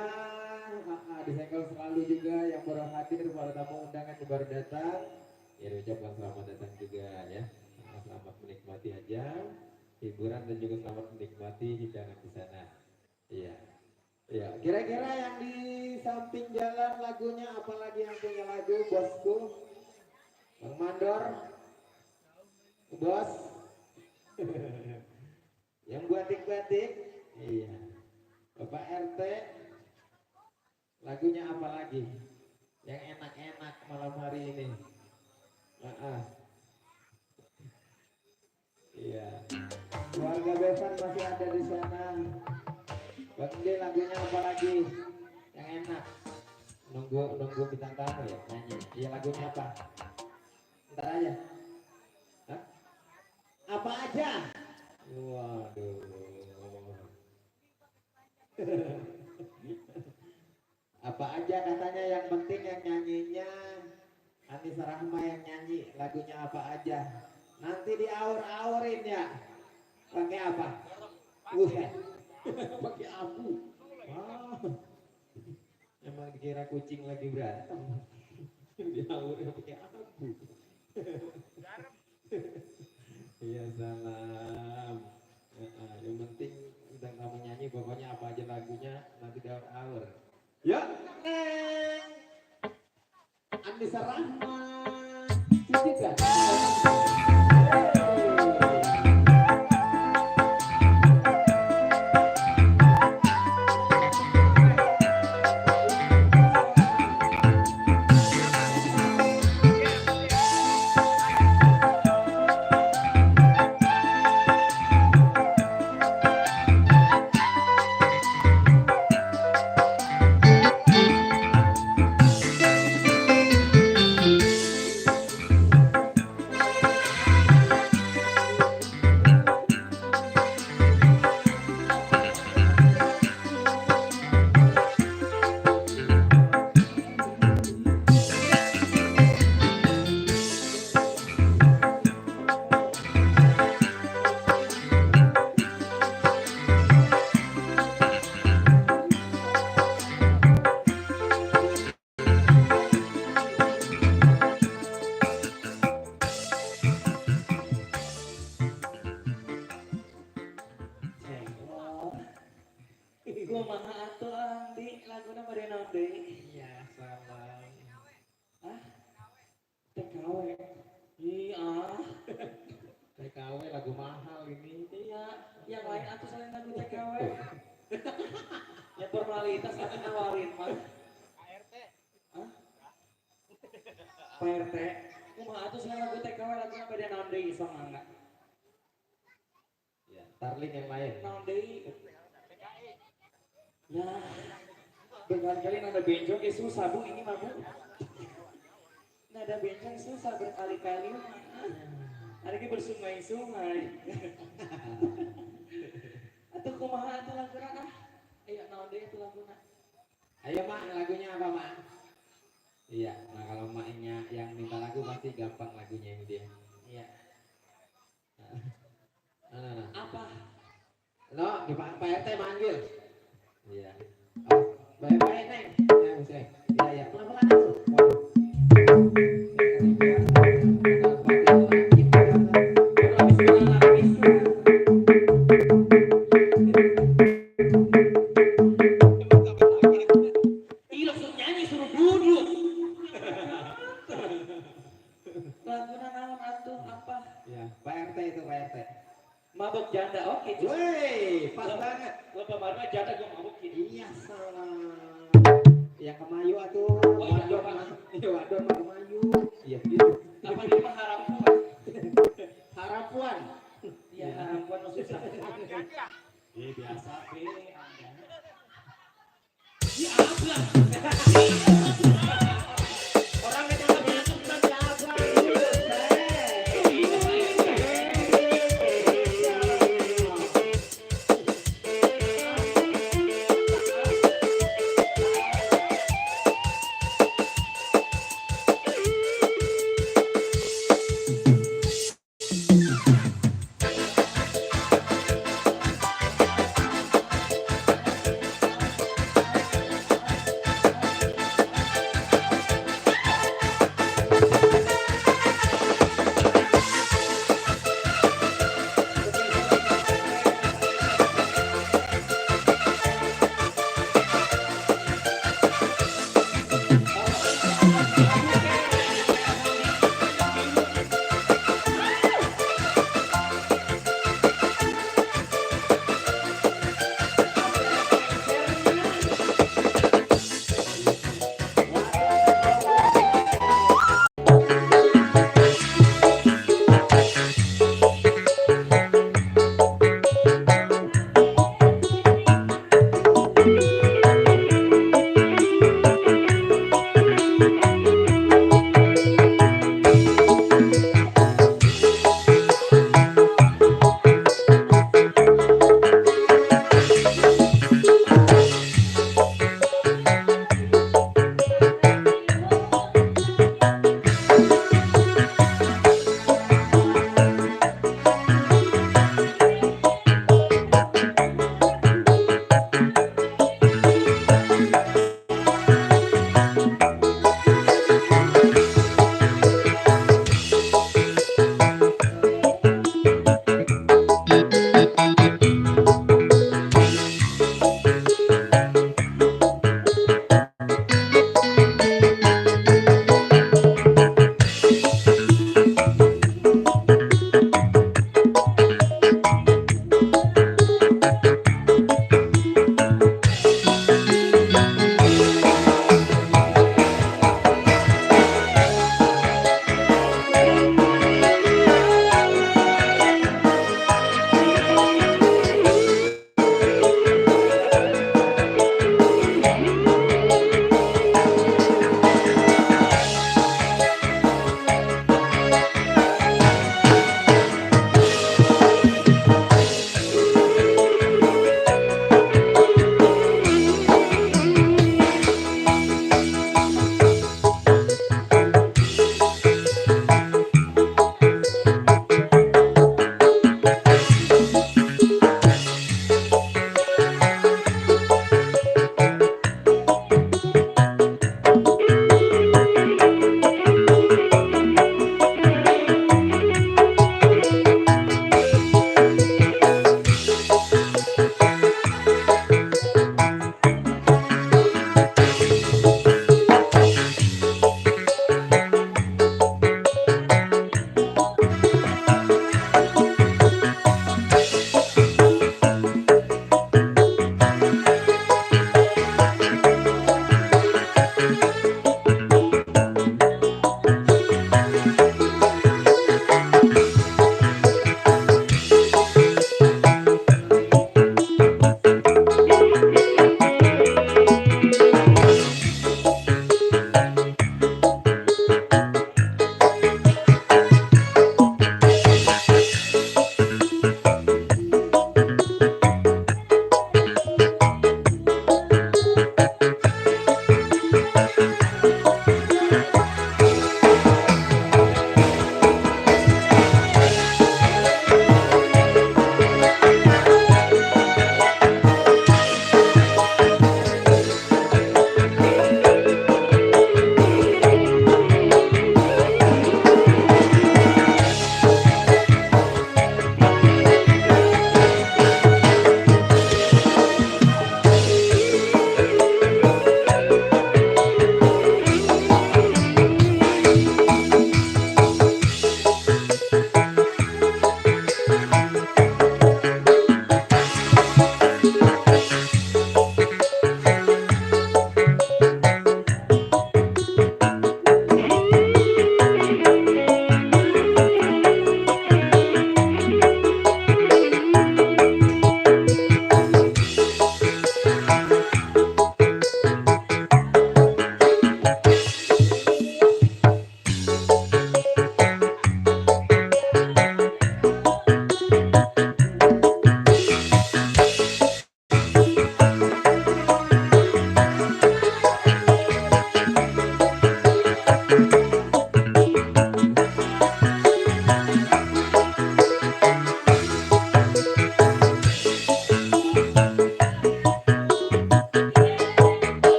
di Sengkel selalu juga yang baru hadir, para tamu undangan yang baru datang. Ya ucapkan selamat datang juga ya. Selamat menikmati aja hiburan dan juga selamat menikmati hidangan di sana. Iya. Ya, kira-kira yang di samping jalan lagunya apalagi yang punya lagu bosku? Bang Mandor? Bos? Yang batik-batik? Iya. Bapak RT? Lagunya apa lagi? Yang enak-enak malam hari ini? Iya. Keluarga Bevan masih ada di sana. Bang D lagunya apa lagi yang enak? Nunggu bintang tamu ya nyanyi. Iya lagunya apa? Ntar aja. Hah? Apa aja? Waduh. Apa aja katanya, yang penting yang nyanyinya Anissa Rahma yang nyanyi. Lagunya apa aja? Nanti diaur-aurin ya. Pakai apa? Pakai abu. Wah. Emang dikira kucing lagi berantem. Diaurnya pakai abu. Iya salam. Yang penting udah kamu nyanyi, pokoknya apa aja lagunya nanti diaur-aur. Ya, Anissa Rahma. Tidak. Pak RT, kumaha atuh saya lagu TKW lagunya beda naon deui sama enggak? Ya, Starling yang lain. Naon deui? Ya, berkali-kali nada bencong ya susah Bu, ini mah Bu. Nada bencong susah berkali-kali mah. Ada ke bersungai-sungai. Atuh kumaha atuh laguna ah? Ayo naon deui atuh laguna? Ayo Mak, lagunya apa Mak? Iya, nah kalau maknya yang minta lagu pasti gampang lagunya ini dia. Iya. Nah. Apa? No, di Pak RT manggil. Iya. Oh, baik-baik Neng. Ya, Neng. Iya, pelan-pelan langsung. Laguna naon atuh apa? Ya, Pak RT itu Pak RT. Mabuk janda, oke. Woi, pas banget. Lo baru janda gue mabuk gitu. Iya salah. Yang kemayu atuh. Oh, iya, Wadon Pak. mah. Iya, wadon mah kemayu. Iya gitu. Apa dia mah harapuan? Harapuan. Iya harapuan lo susah. Iya biasa. Ya abang. Orang itu lebih suka biasa.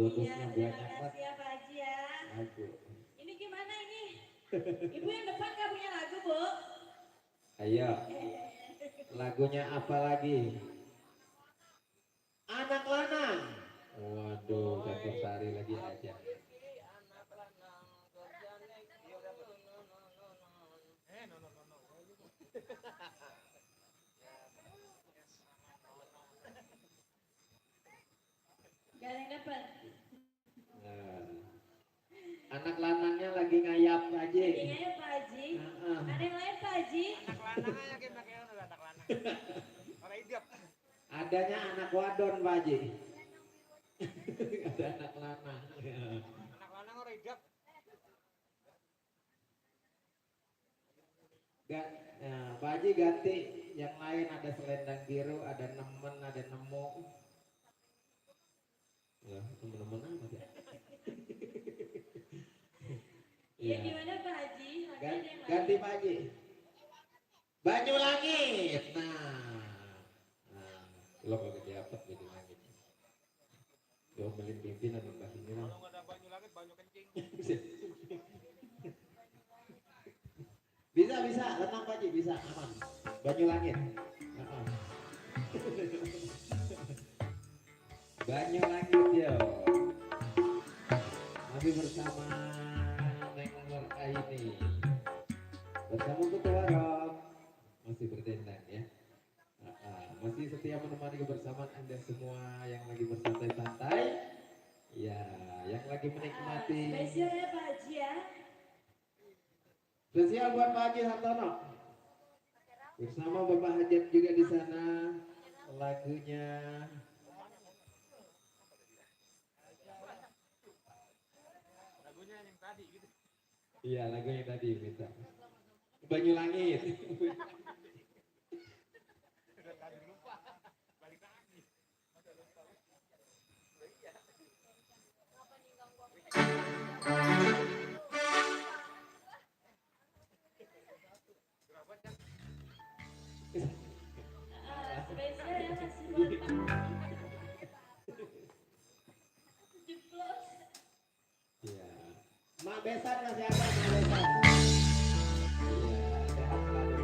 bonusnya terima banyak banget. kasih ya Pak Haji ya. Aduh. Ini gimana ini? Ibu yang depan gak punya lagu, Bu? Ayo, lagunya apa lagi? Anak lanang. Waduh, campur sari lagi aja. Gak ada yang dapat. Nah, anak lanangnya lagi ngayap aja. Ini ya Pak Haji. Ada yang lain Pak Haji? Anak lanang aja kayak pakai udah anak lanang. Orang hidup. Adanya anak wadon, Pak Haji. Ada anak lanang. Anak lanang orang hidup. Pak Haji ganti yang lain, ada selendang biru, ada nemen, ada nemu. Ya, temen-temen amat ya. Iya gimana Pak Haji? Ada yang lain? Ganti Pak Haji. Baju langit. Nah, lo kagak dapat baju langit. Diomelin pimpinan Mbak ini. Kalau nggak ada banyu langit, banyu kencing. Bisa, tenang Pak Haji, bisa, aman. Baju langit. Banyu langit yo. Masih bersama Neng Nur Aini. Bersama Ketua Rock. Masih berdendang ya. Masih setia menemani kebersamaan Anda semua yang lagi bersantai-santai. Ya, yang lagi menikmati. Spesial ya Pak Haji ya. Spesial buat Pak Haji Hartono. Bersama Bapak Hajat juga di sana. Lagunya Lagunya yang tadi gitu. iya, lagu yang tadi minta. Banyu langit. Udah tadi lupa. Balik lagi. Spesial ya masih buat Pak. Jeplos. Iya. Mak Besan masih ada, Mak Besan. Iya, sehat selalu.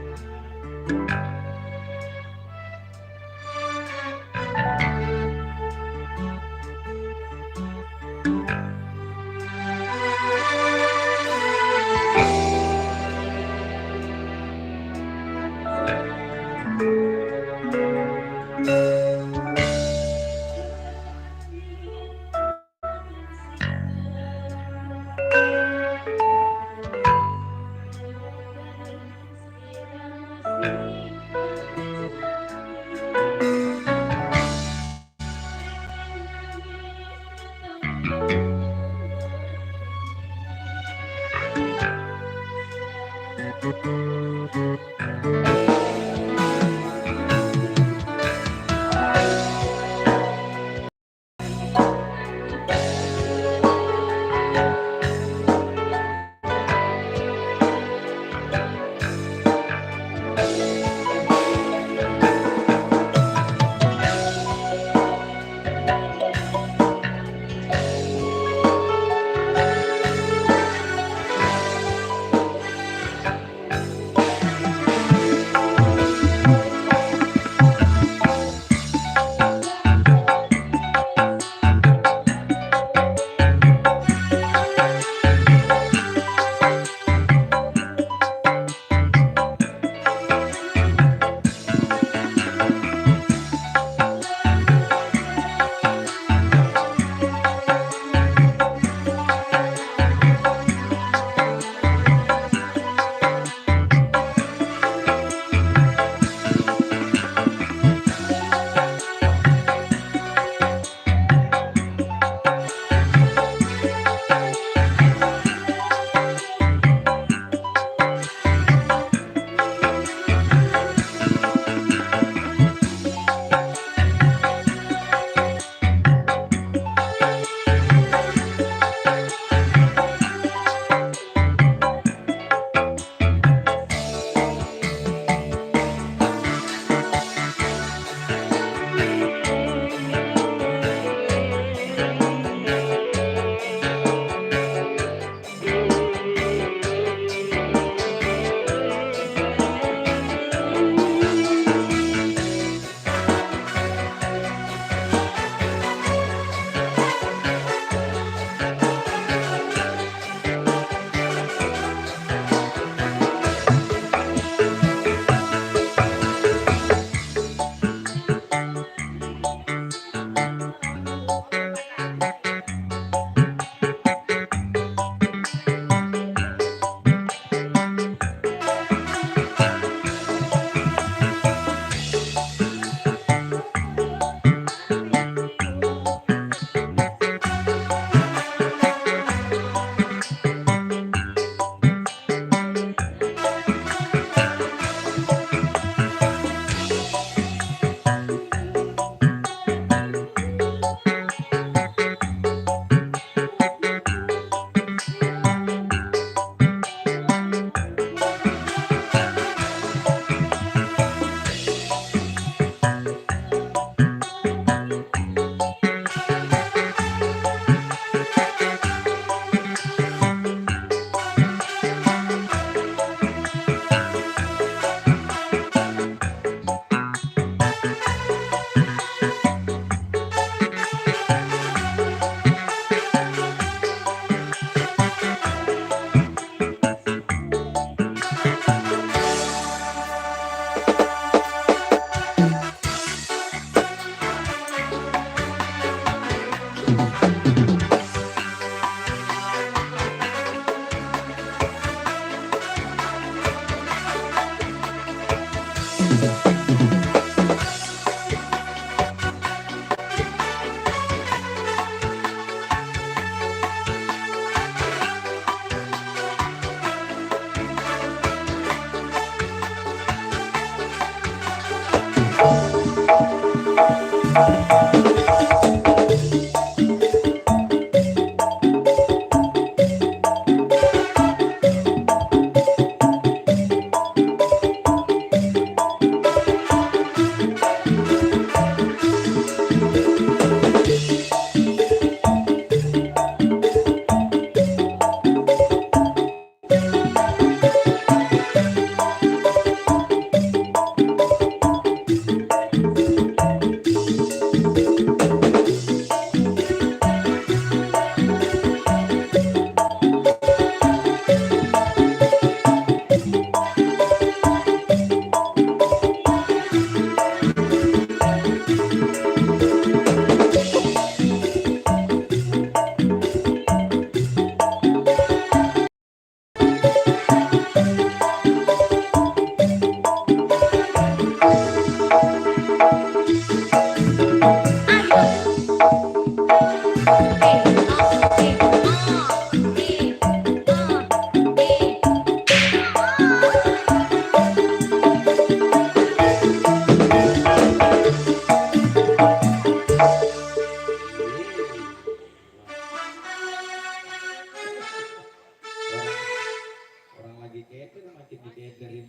Orang lagi keker makin dikekerin.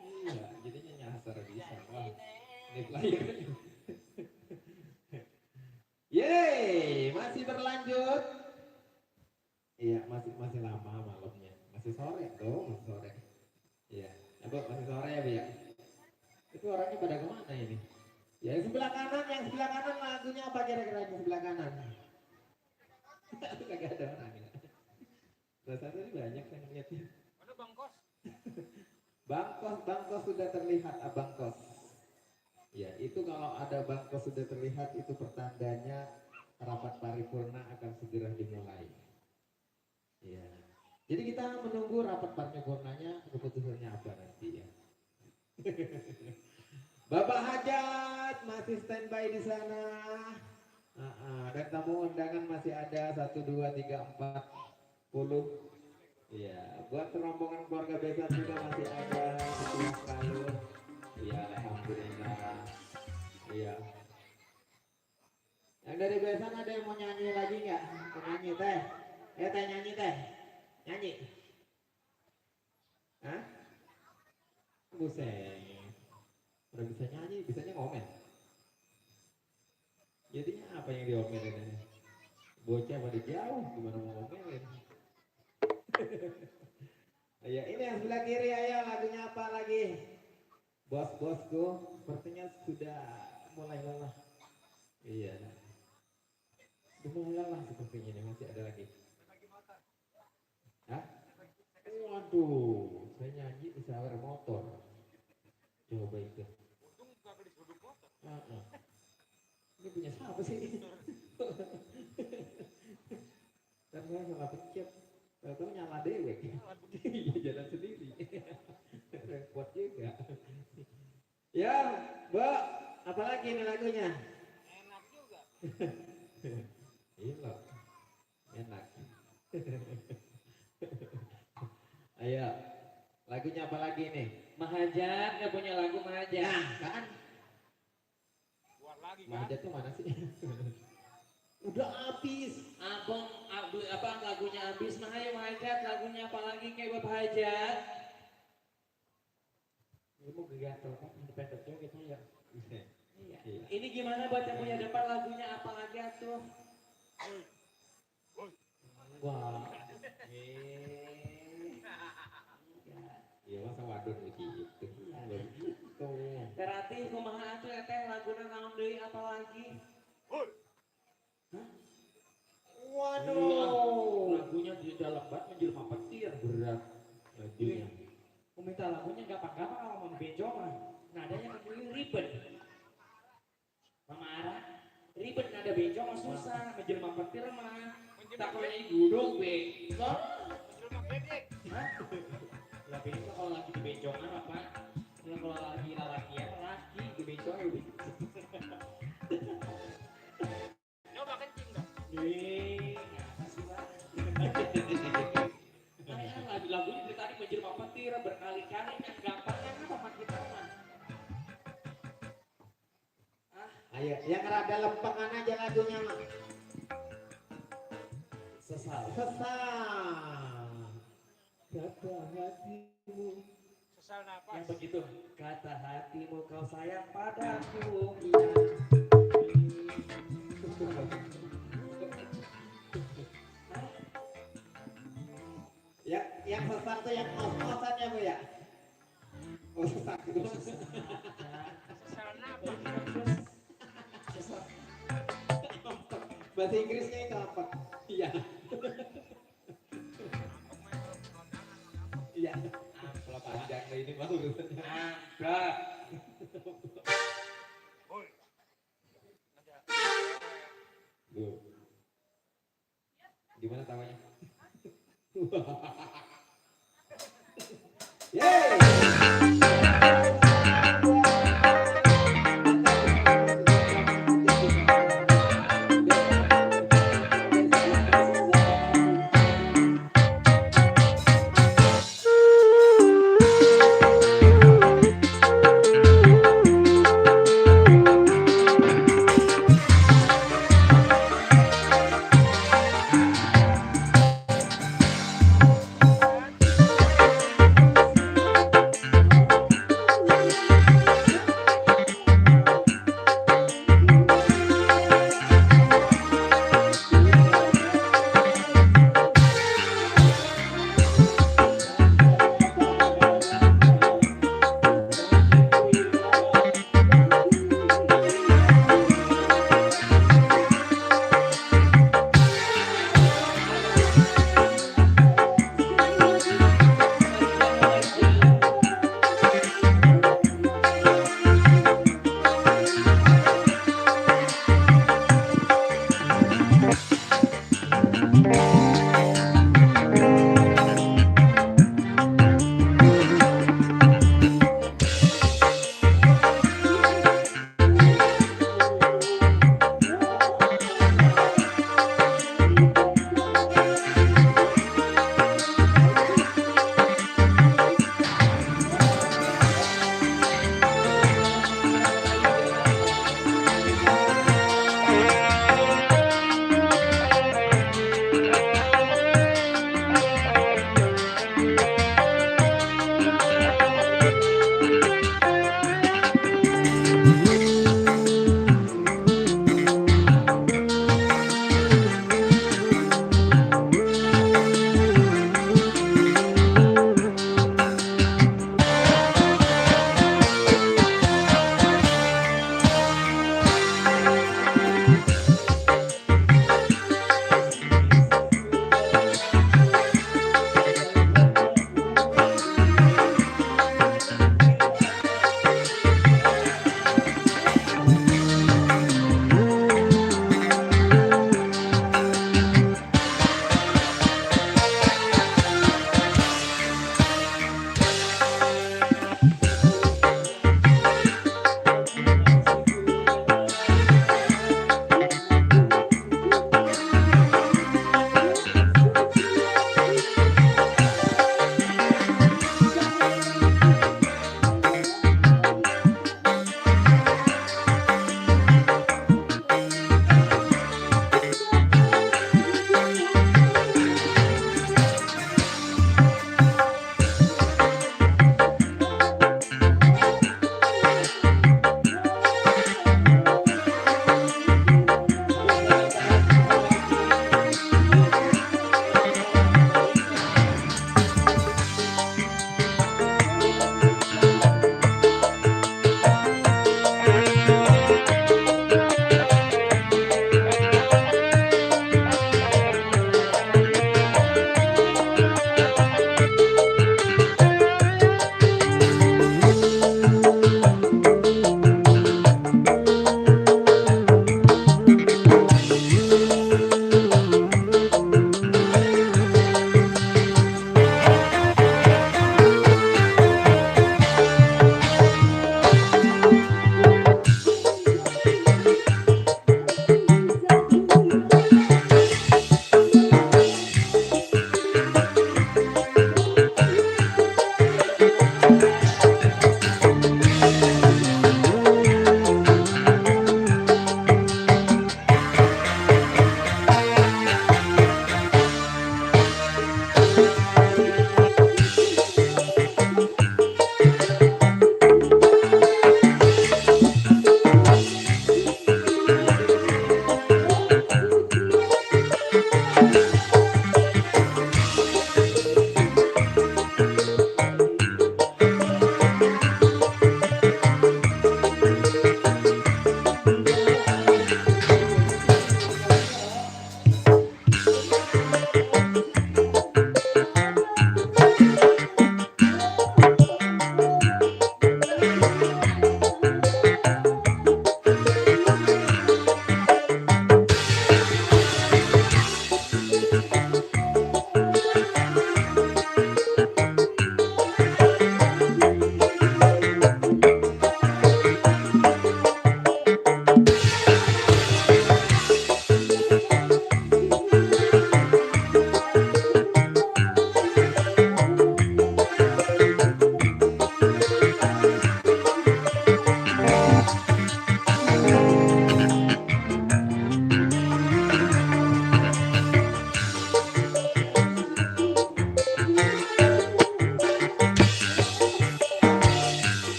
Iya, jadinya nyasar bisa. Wah, ini player. Yeay, masih berlanjut. Iya, masih masih lama malamnya. Masih sore tuh, masih sore. Iya, ya, Bu, masih sore ya, Bu ya. Itu orangnya pada kemana ini? Ya, yang sebelah kanan lagunya apa kira-kira yang sebelah kanan? Kagak ada orang ya. Rasanya ini banyak yang lihatnya. Mana Bang Kos? Bang Kos sudah terlihat Abang Kos. Ya, itu kalau ada Bang Kos sudah terlihat itu pertandanya rapat paripurna akan segera dimulai. Ya. Jadi kita menunggu rapat paripurnanya keputusannya apa nanti ya. Bapak Hajat masih standby di sana. Dan tamu undangan masih ada 1, 2, 3, 4, 10. Iya, buat rombongan keluarga besar juga masih ada 10 kali. Iya, alhamdulillah. Iya. Yang dari besan ada yang mau nyanyi lagi nggak? Mau nyanyi teh? Teh nyanyi teh? Nyanyi? Hah? Buset. Udah bisa nyanyi, bisanya ngomel. Jadinya apa yang diomelin ini? Bocah pada jauh, gimana mau ngomelin? Ya ini yang sebelah kiri, ayo lagunya apa lagi? Bos-bosku, sepertinya sudah mulai lelah. Iya. Sudah mulai lelah sepertinya nih, masih ada lagi. Hah? Waduh, saya nyanyi di shower motor. Coba itu. Untung kagak disebut motor. Ini punya siapa sih? Dan saya salah pencet. Tahu nyala dewek. Iya, jalan sendiri. Repot juga. Ya, Mbak, apalagi ini lagunya? Enak juga. Iya, enak. Ayo, lagunya apa lagi nih? Mahajat nggak punya lagu Mahajat. Nah, kan? Buat lagi kan. Mahajat tuh mana sih? Udah habis. Apa lagunya habis? Mahaya Mahajat, lagunya apa lagi kayak Bapak Hajat? Ini mau gagal kan? Independen juga kita ya. Iya. Iya. Ini gimana buat yang punya depan lagunya apa lagi atuh? Wah. Iya masa wadon begitu. Begitu. Berarti kumaha atuh teh laguna naon deui apa lagi? Waduh. Lagunya di dalam banget menjelma petir. Berat lagunya. Minta lagunya gampang-gampang kalau mau bencong mah. Nadanya kan ribet. Mama Ara, ribet nada bencong mah susah, menjelma petir mah. Tak kau nyanyi gudung be. Menjelma gedek. Hah? Lah bencong kalau lagi di bencongan apa? Kalau lagi lalakian laki di bencong ya udah. Coba kencing dong. Apa sih Pak? Lagunya dari tadi menjelma petir berkali-kali kan gampang kan apa mak kita mah? Ah, Ayo, yang rada lempengan aja lagunya mah. Sesal. Sesal. Kata hatimu. Sesal nafas. Yang begitu, kata hatimu kau sayang padaku. Ya, yang sesal tuh yang os-osan ya Bu ya. Oh, sesal itu. Sesal nafas. Bahasa Inggrisnya itu apa? Iya. Iya. Amplop panjang ini mah urusannya. Amplop. Woi. Tuh. Gimana tawanya? Yeay!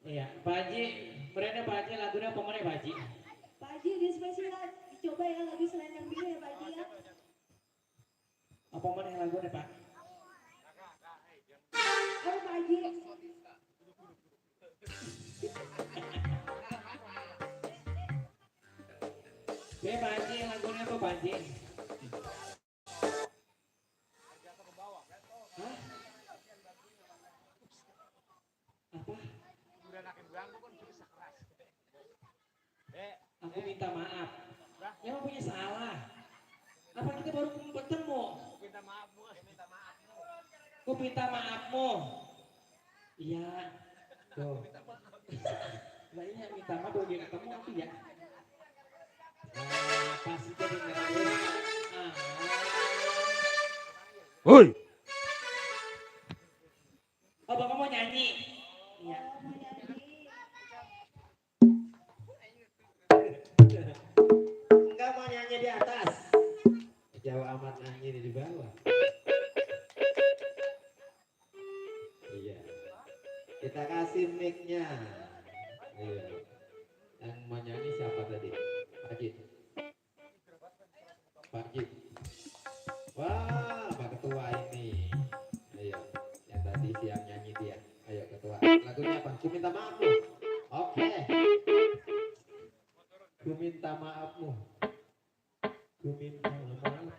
Iya, Pak Haji, berada Pak Haji lagunya apa mana Pak Haji? Pak Haji di spesial dicoba ya lagu Selendang Biru ya Pak Haji ya. Apa mana lagunya Pak? Oh Pak Haji. Oke Pak Haji, lagunya apa Pak Haji? Hah? Apa? Aku minta maaf. Emang punya salah. Apa kita baru bertemu? Ku minta maafmu. Iya. Tuh. Nah ini yang minta maaf bagi ketemu nanti ya. Pasti jadi ngerti. Woi. Oh bapak mau nyanyi? Iya. Enggak mau nyanyi di atas. Jauh amat nyanyi di bawah. Iya. Kita kasih mic-nya. Iya. Yang mau nyanyi siapa tadi? Pak Haji. Pak Haji. Wah, Pak Ketua ini. Ayo. Yang tadi siang nyanyi dia. Ayo Ketua. Lagunya apa? Ku minta maafmu. Oke. Ku minta maafmu. Ku minta maafmu.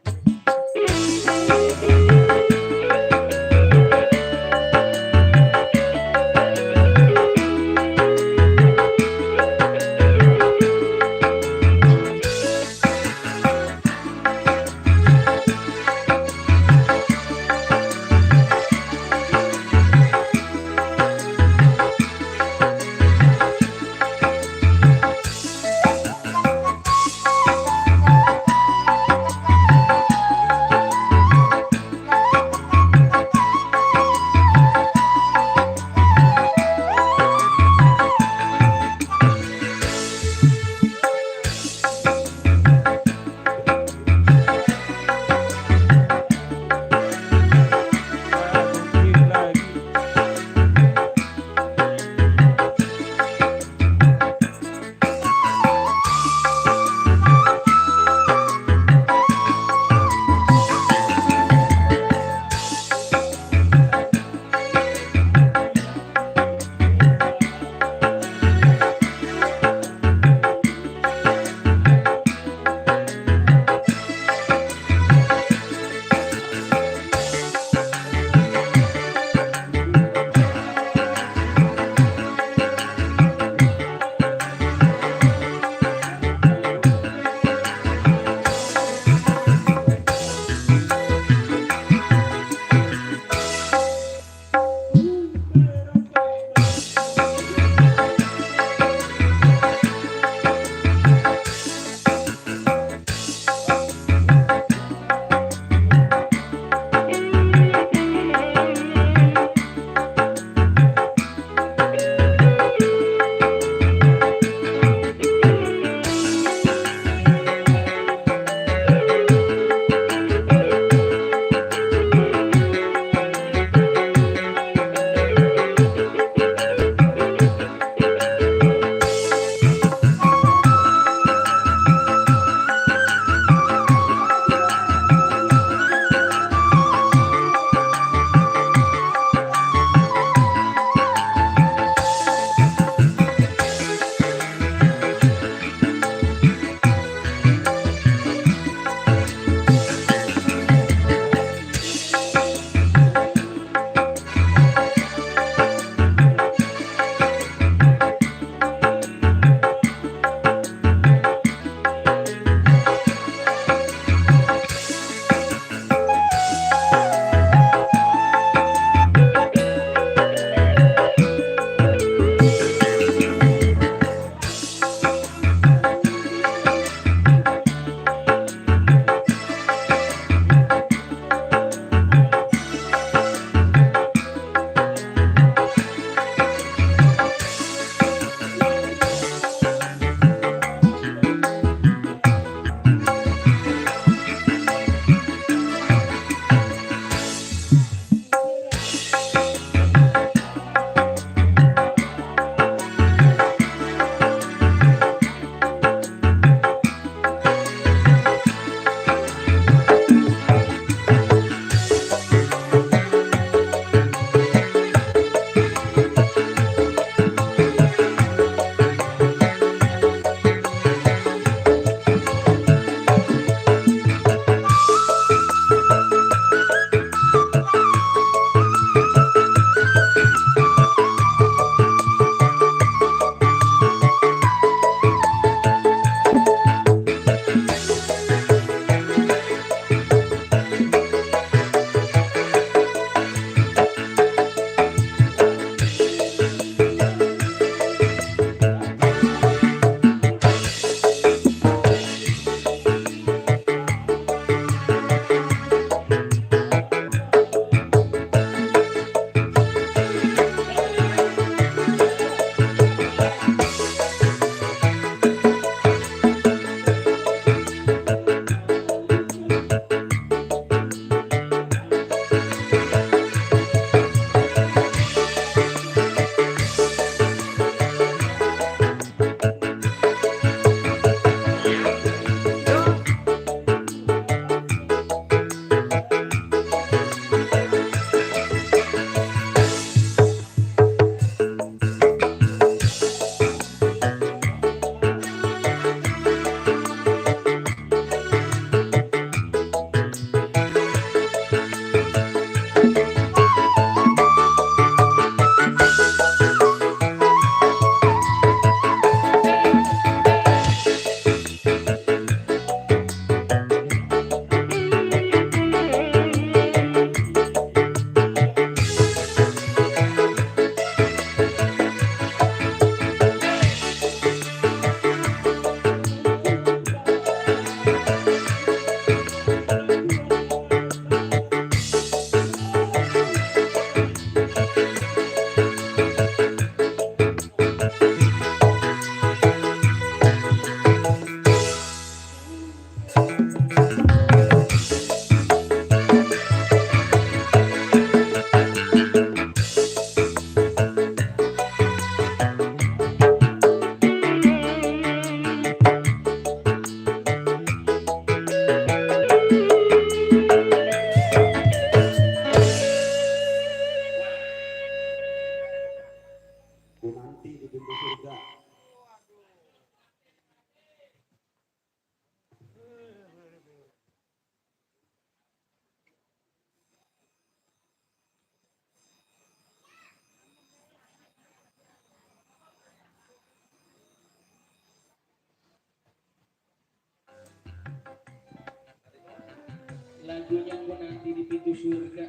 ku nanti di pintu surga. Lagunya ku nanti di pintu surga.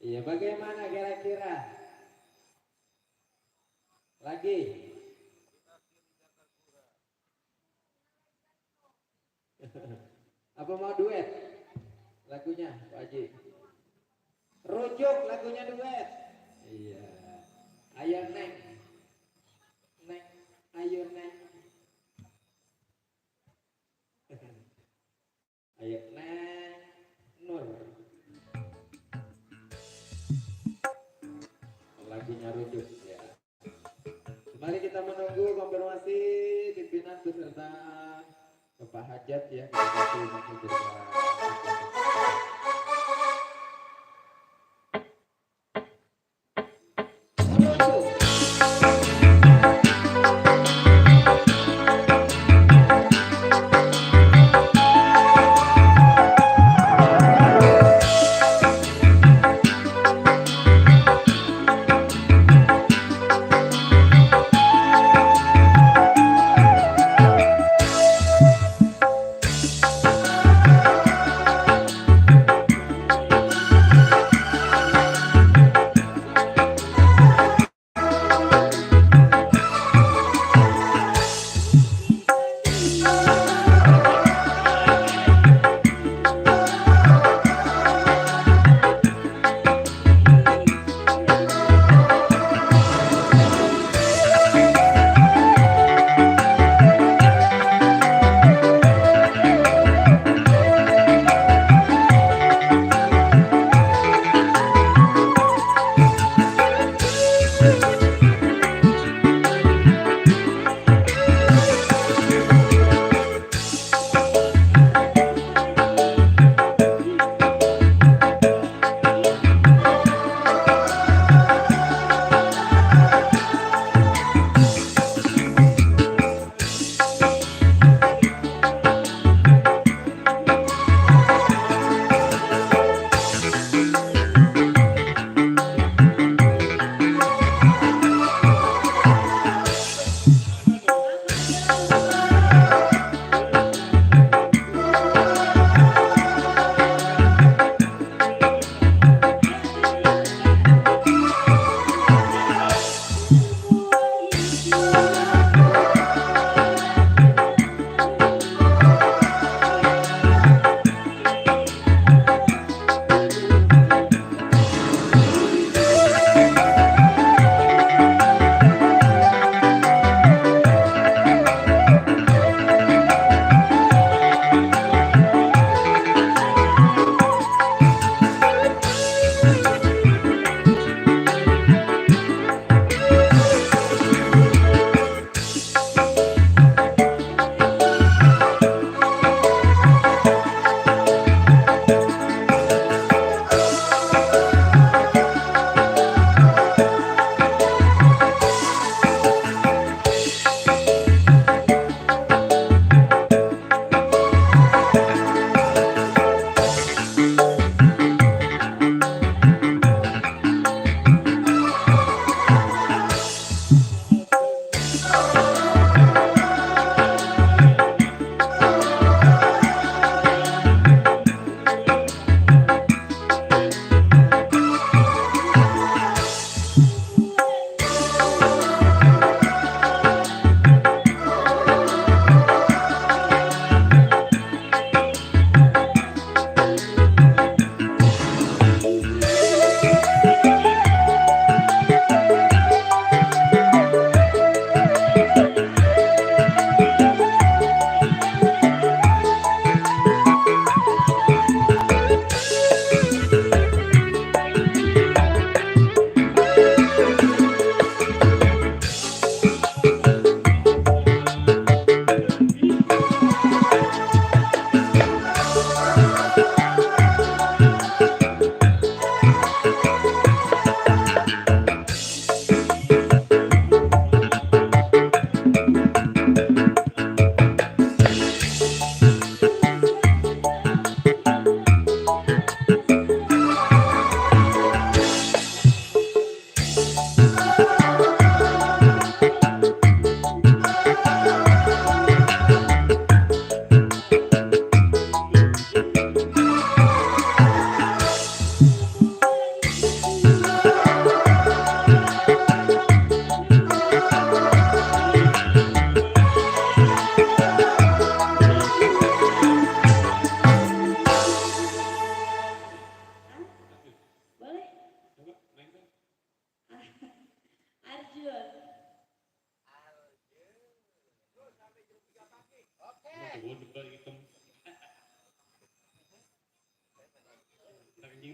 Iya, bagaimana kira-kira? Lagi? Apa mau duet? Lagunya, Pak Haji. Rujuk lagunya duet. Iya. Ayo Neng. Neng, ayo Neng. Ayo Neng Nur. Lagunya rujuk ya. Mari kita menunggu konfirmasi pimpinan beserta Bapak Hajat ya. Kita kasih waktu bersama.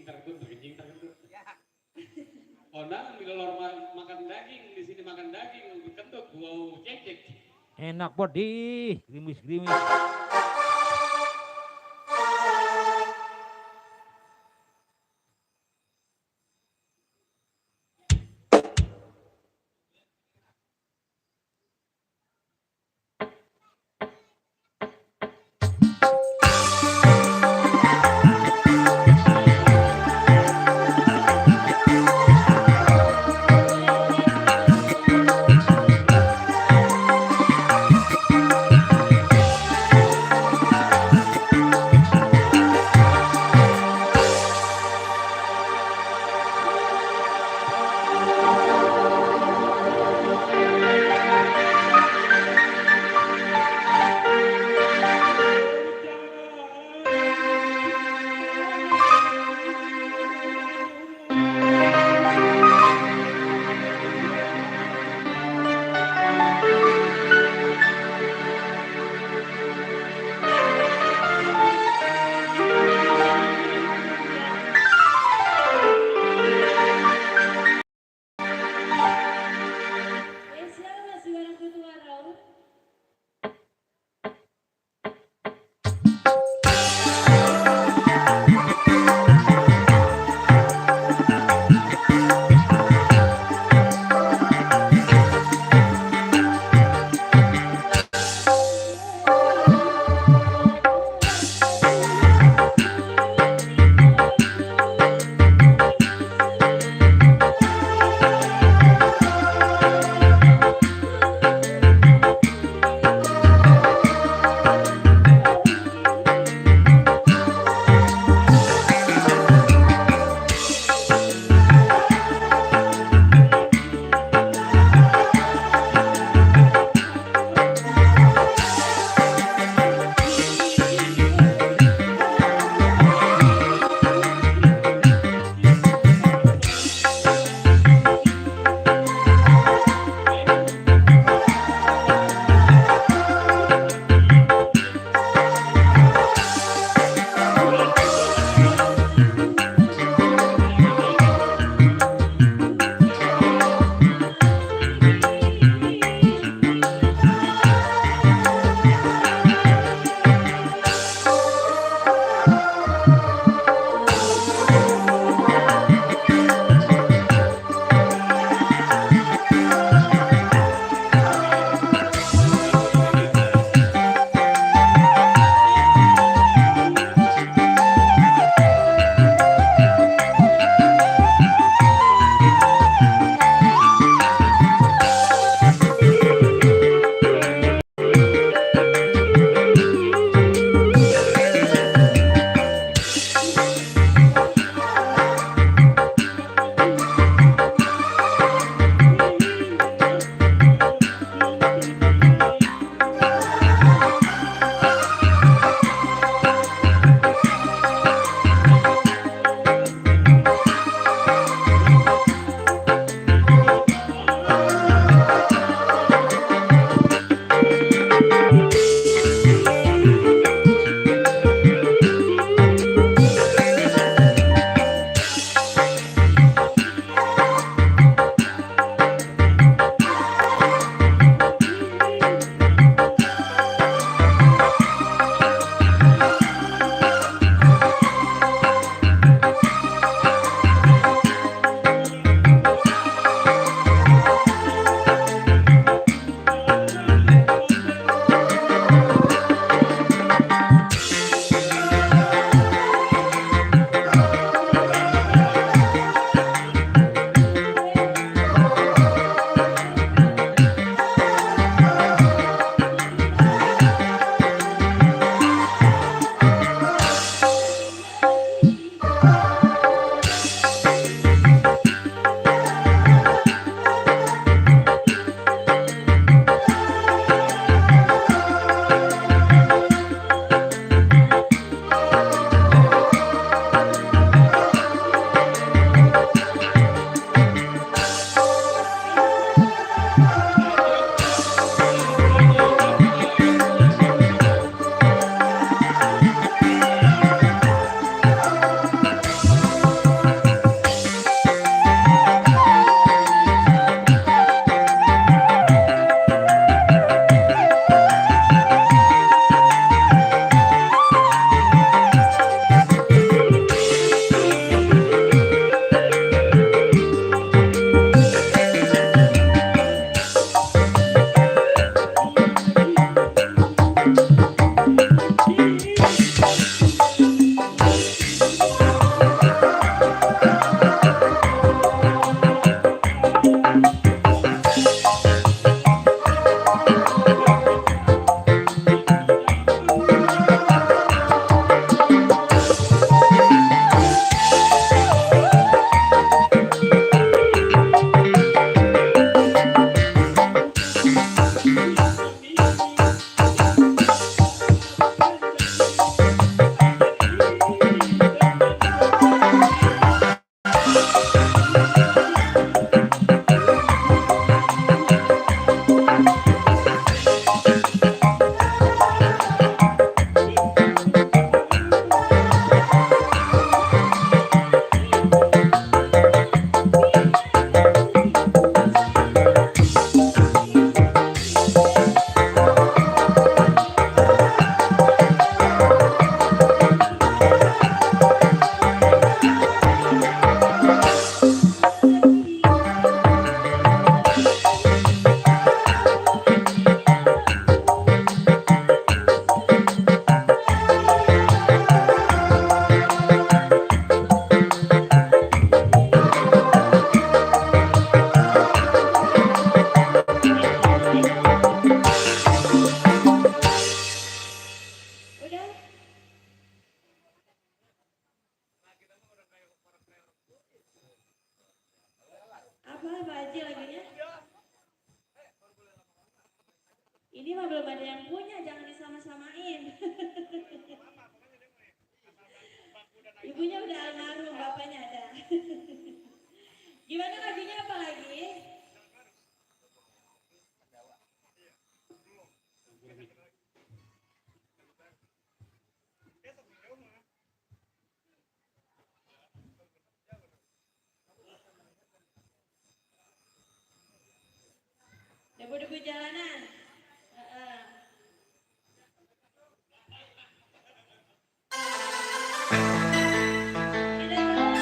terkentut, kencing terkentut. Kondangan di luar makan daging, di sini makan daging, kentut, wow, cecek. Enak body, grimis-grimis. Apa Pak Haji lagunya? Ini mah belum ada yang punya, jangan disama-samain. Ibunya udah almarhum, bapaknya ada. Gimana lagunya apa lagi? Debu-debu jalanan. Heeh. Tidak tahu.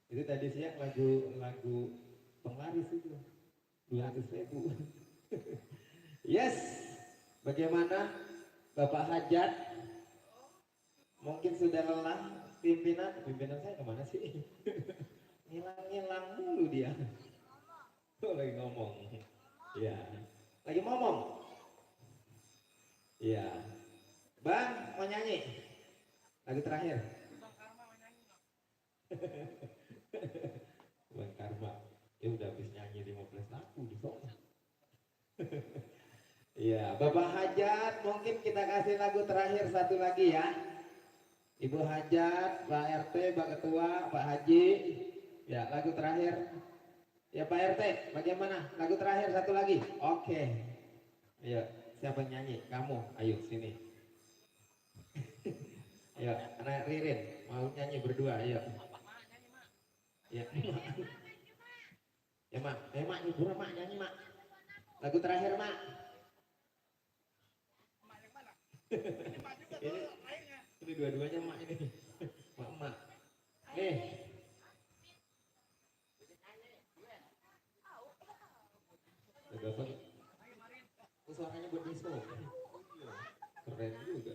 Itu tadi siang lagu penglaris itu. 200.000. Yes. Bagaimana Bapak Hajat? Mungkin sudah lelah. Pimpinan saya kemana sih? Ngilang-ngilang dulu dia. Oh, lagi ngomong. Ya, lagi ngomong. Ya, Bang mau nyanyi lagu terakhir. Bang Karma, ya udah habis nyanyi 15 lagu di sana. Iya, Bapak Hajat, mungkin kita kasih lagu terakhir satu lagi ya. Ibu Hajat, Pak RT, Pak Ketua, Pak Haji. Ya, lagu terakhir. Ya Pak RT, bagaimana? Lagu terakhir satu lagi. Oke. Ayo, siapa yang nyanyi? Kamu, ayo sini. Ayo, anak Ririn, mau nyanyi berdua, ayo. Ya, ya mak, mak nyibur mak nyanyi mak. Lagu terakhir mak. Ini dua-duanya mak ini. Mak. Nih. Suaranya buat disco. Keren juga.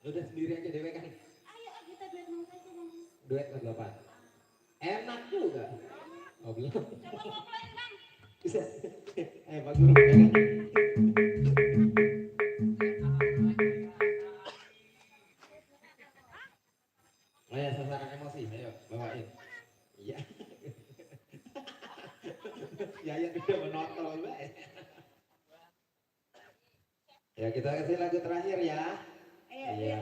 Udah sendiri aja dewek kan. Ayo kita duet mau saja Bang. Duet lagu apa? Enak juga. Oh belum. Coba mau main Bang. Bisa. Pak Guru. Oh ya, sasaran emosi. Ayo, bawain. Iya. Ya udah menonton. Ya kita kasih lagu terakhir ya. Iya.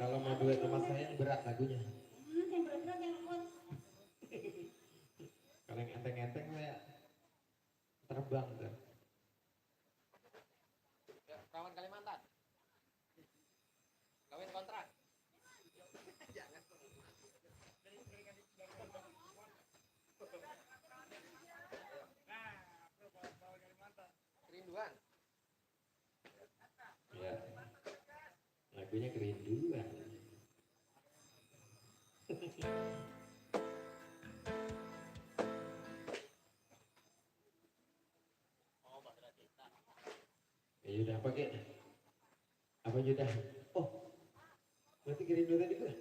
Kalau mau duet sama saya berat lagunya. Yang berat-berat yang kuat. Kalau yang enteng-enteng saya terbang tuh. Kawan Kalimantan. Kawin kontrak. Kerinduan. Ya. Lagunya kerinduan. Ya udah apa kek? Apa sudah? Oh, berarti kerinduan tadi gua.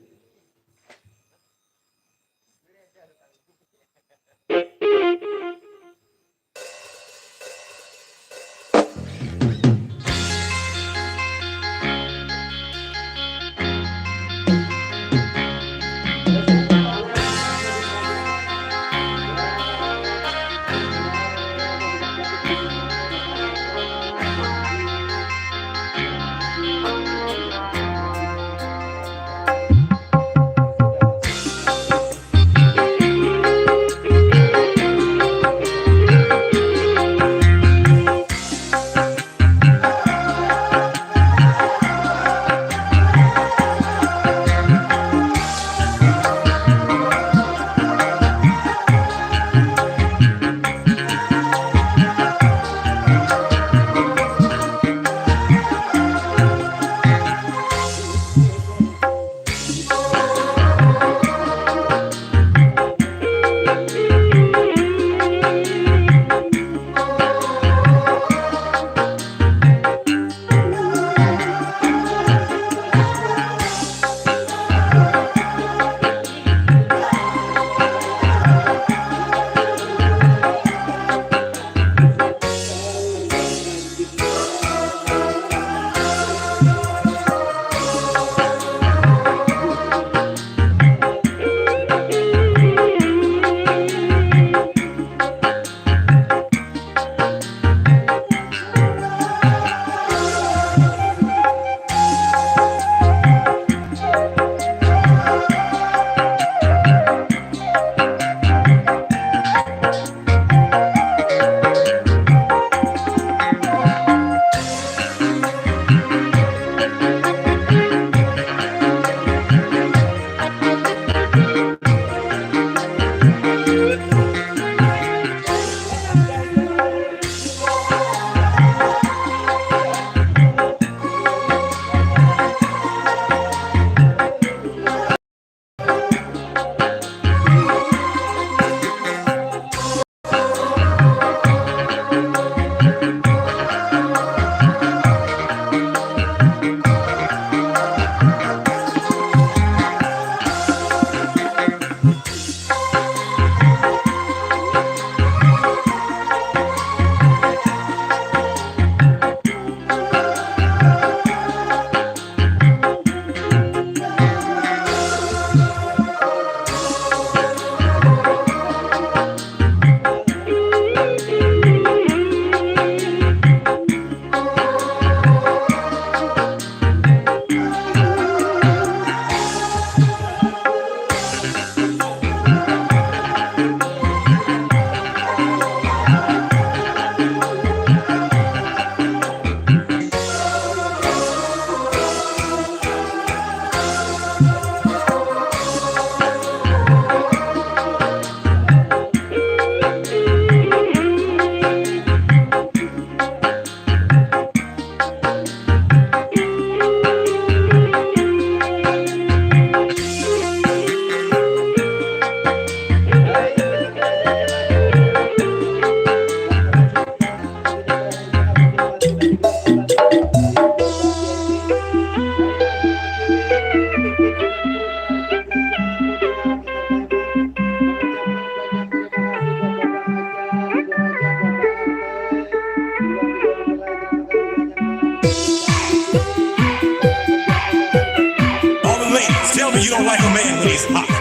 don't like a man when he's hot.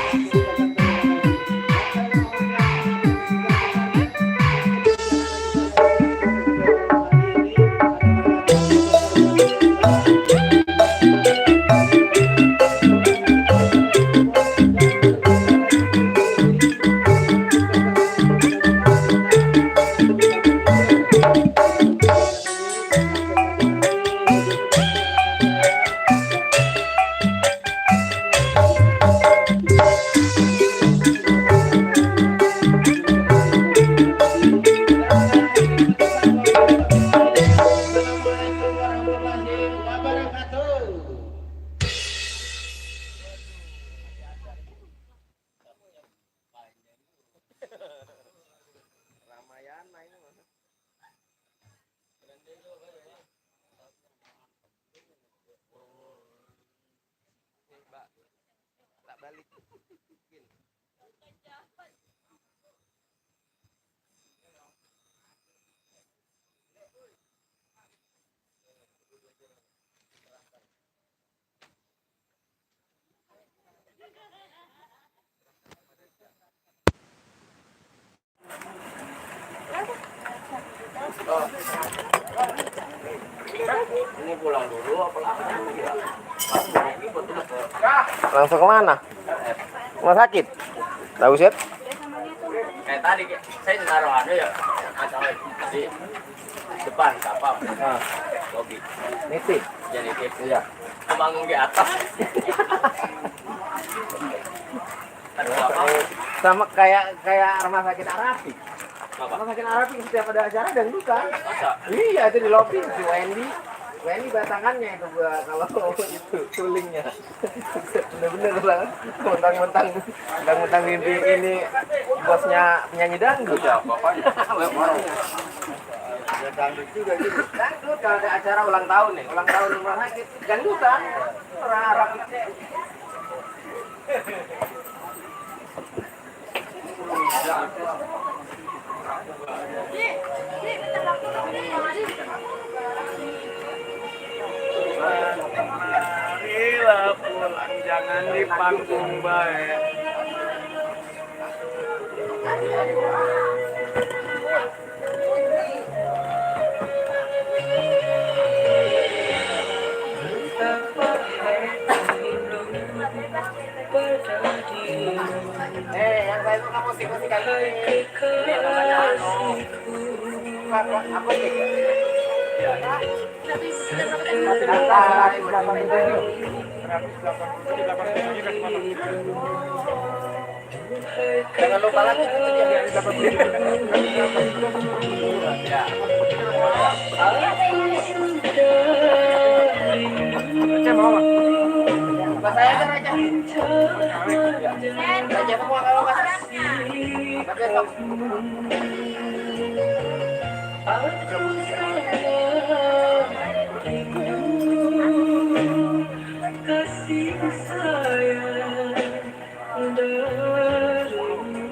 Langsung kemana? Rumah sakit? Tahu sih? Kayak tadi saya naruh ada ya masalah di depan kapal lobby Nitip. jadi nitip Iya. bangun di atas ada apa Sama kayak rumah sakit Arabi. apa Rumah sakit Arabi setiap ada acara dangdutan. masa Iya, itu di lobby si Wendy. Wendy batangannya itu gua kalau itu sulingnya. Bener-bener lah. Mentang-mentang mimpi ini bosnya penyanyi dangdut. ya bapaknya Ya dangdut juga gitu. Dangdut kalau ada acara ulang tahun nih, ulang tahun rumah sakit dangdutan. Orang Arab. marilah pulang jangan di panggung baik Yang saya suka musik-musik kayak gini. Ini namanya apa sih? Jangan lupa lagi itu dia. Mas saya aja Raja. Raja semua kalau Mas. Tapi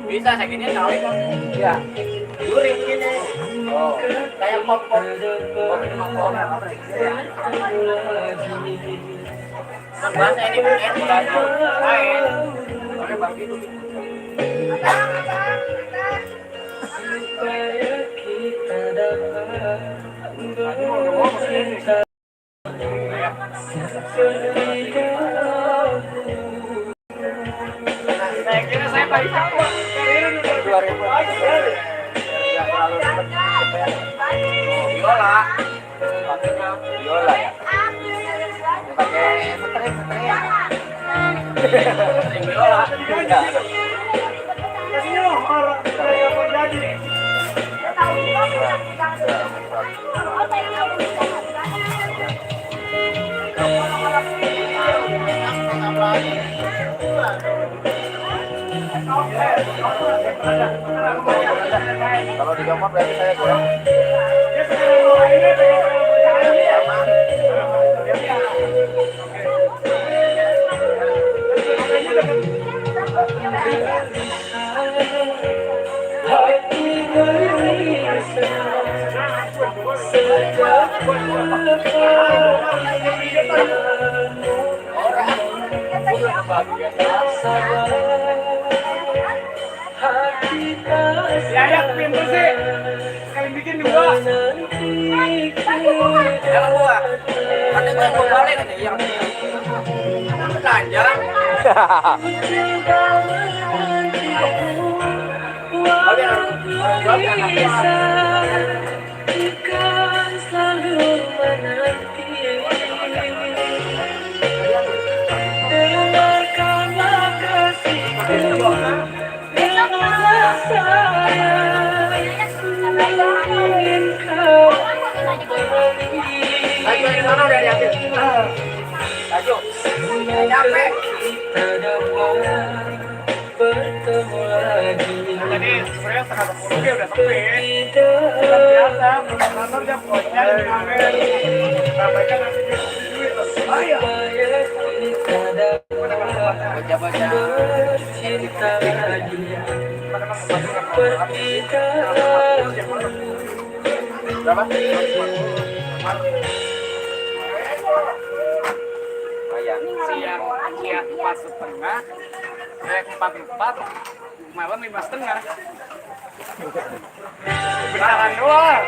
bisa segini kali kan ya, luring gini. Oh, kayak pop-pop. bahasa ini bukan lain oleh bang itu saya kira saya paling tua 2000 biola Biola ya. Pakai string ya. biola Kalau di gambar berarti saya kurang. Ya ya, pintu sih. Sekali bikin juga. Jangan gua. Nanti gua balik nih yang telanjang. Ayo di sana udah diambil. Ayo. Nyampe. Jadi sebenarnya setengah 10 dia udah sempit. Udah biasa, kantor dia pokoknya ngambil. Sampaikan nanti dia duit loh. Ayo. Baca-baca. Berapa? Bayang siang 4,5, 4,4, malam 5,5. Beneran doang.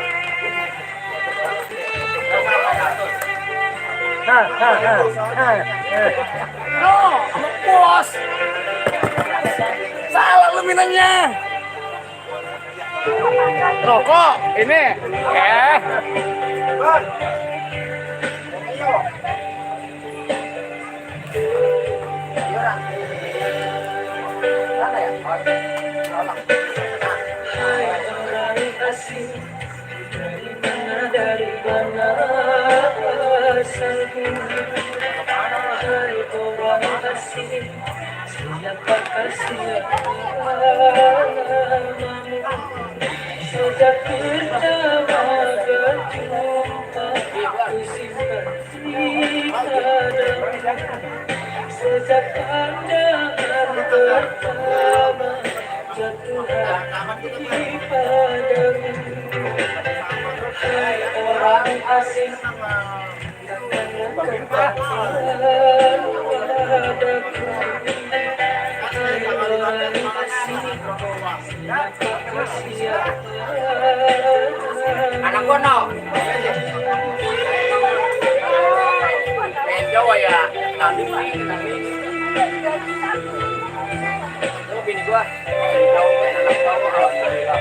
No, bos. Salah lu minumnya. Rokok ini. Sejak pertama berjumpa, ku simpan di padamu. Sejak pandangan pertama, jatuh hati padamu. Hai orang asing, jangan katakan padaku. Hai orang asing, Anak kono. Jawa ya. Nanti Lu bini gua. Tahu anak tahu alhamdulillah.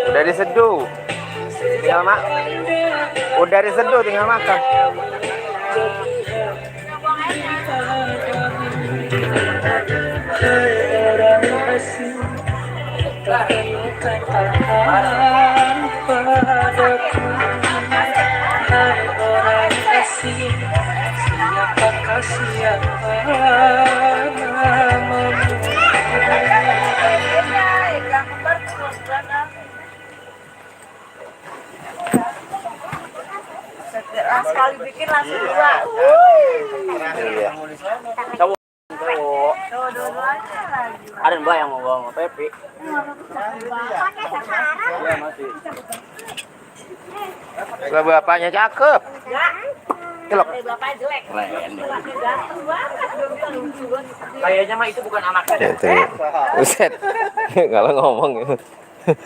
Udah diseduh, tinggal udah diseduh, tinggal makan. kasih takkan katakan padaku. Hai orang asing, siapakah siapa namamu? Sekali bikin langsung dua. Cowok. Ada mbak yang mau bawa Pepi. Iya masih. Bapaknya cakep. Kelok. Bapak jelek. Ganteng banget. Kayaknya mah itu bukan anaknya. Ya, Buset. Kalau ngomong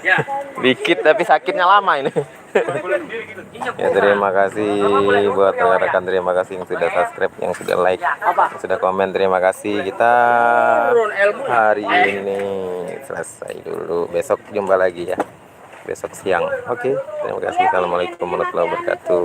Ya. dikit tapi sakitnya lama ini. Ya, terima kasih buat rekan-rekan, terima kasih yang sudah subscribe, yang sudah like, yang sudah komen, terima kasih. Kita hari ini selesai dulu, besok jumpa lagi ya, besok siang. Oke, terima kasih. Assalamualaikum warahmatullahi wabarakatuh.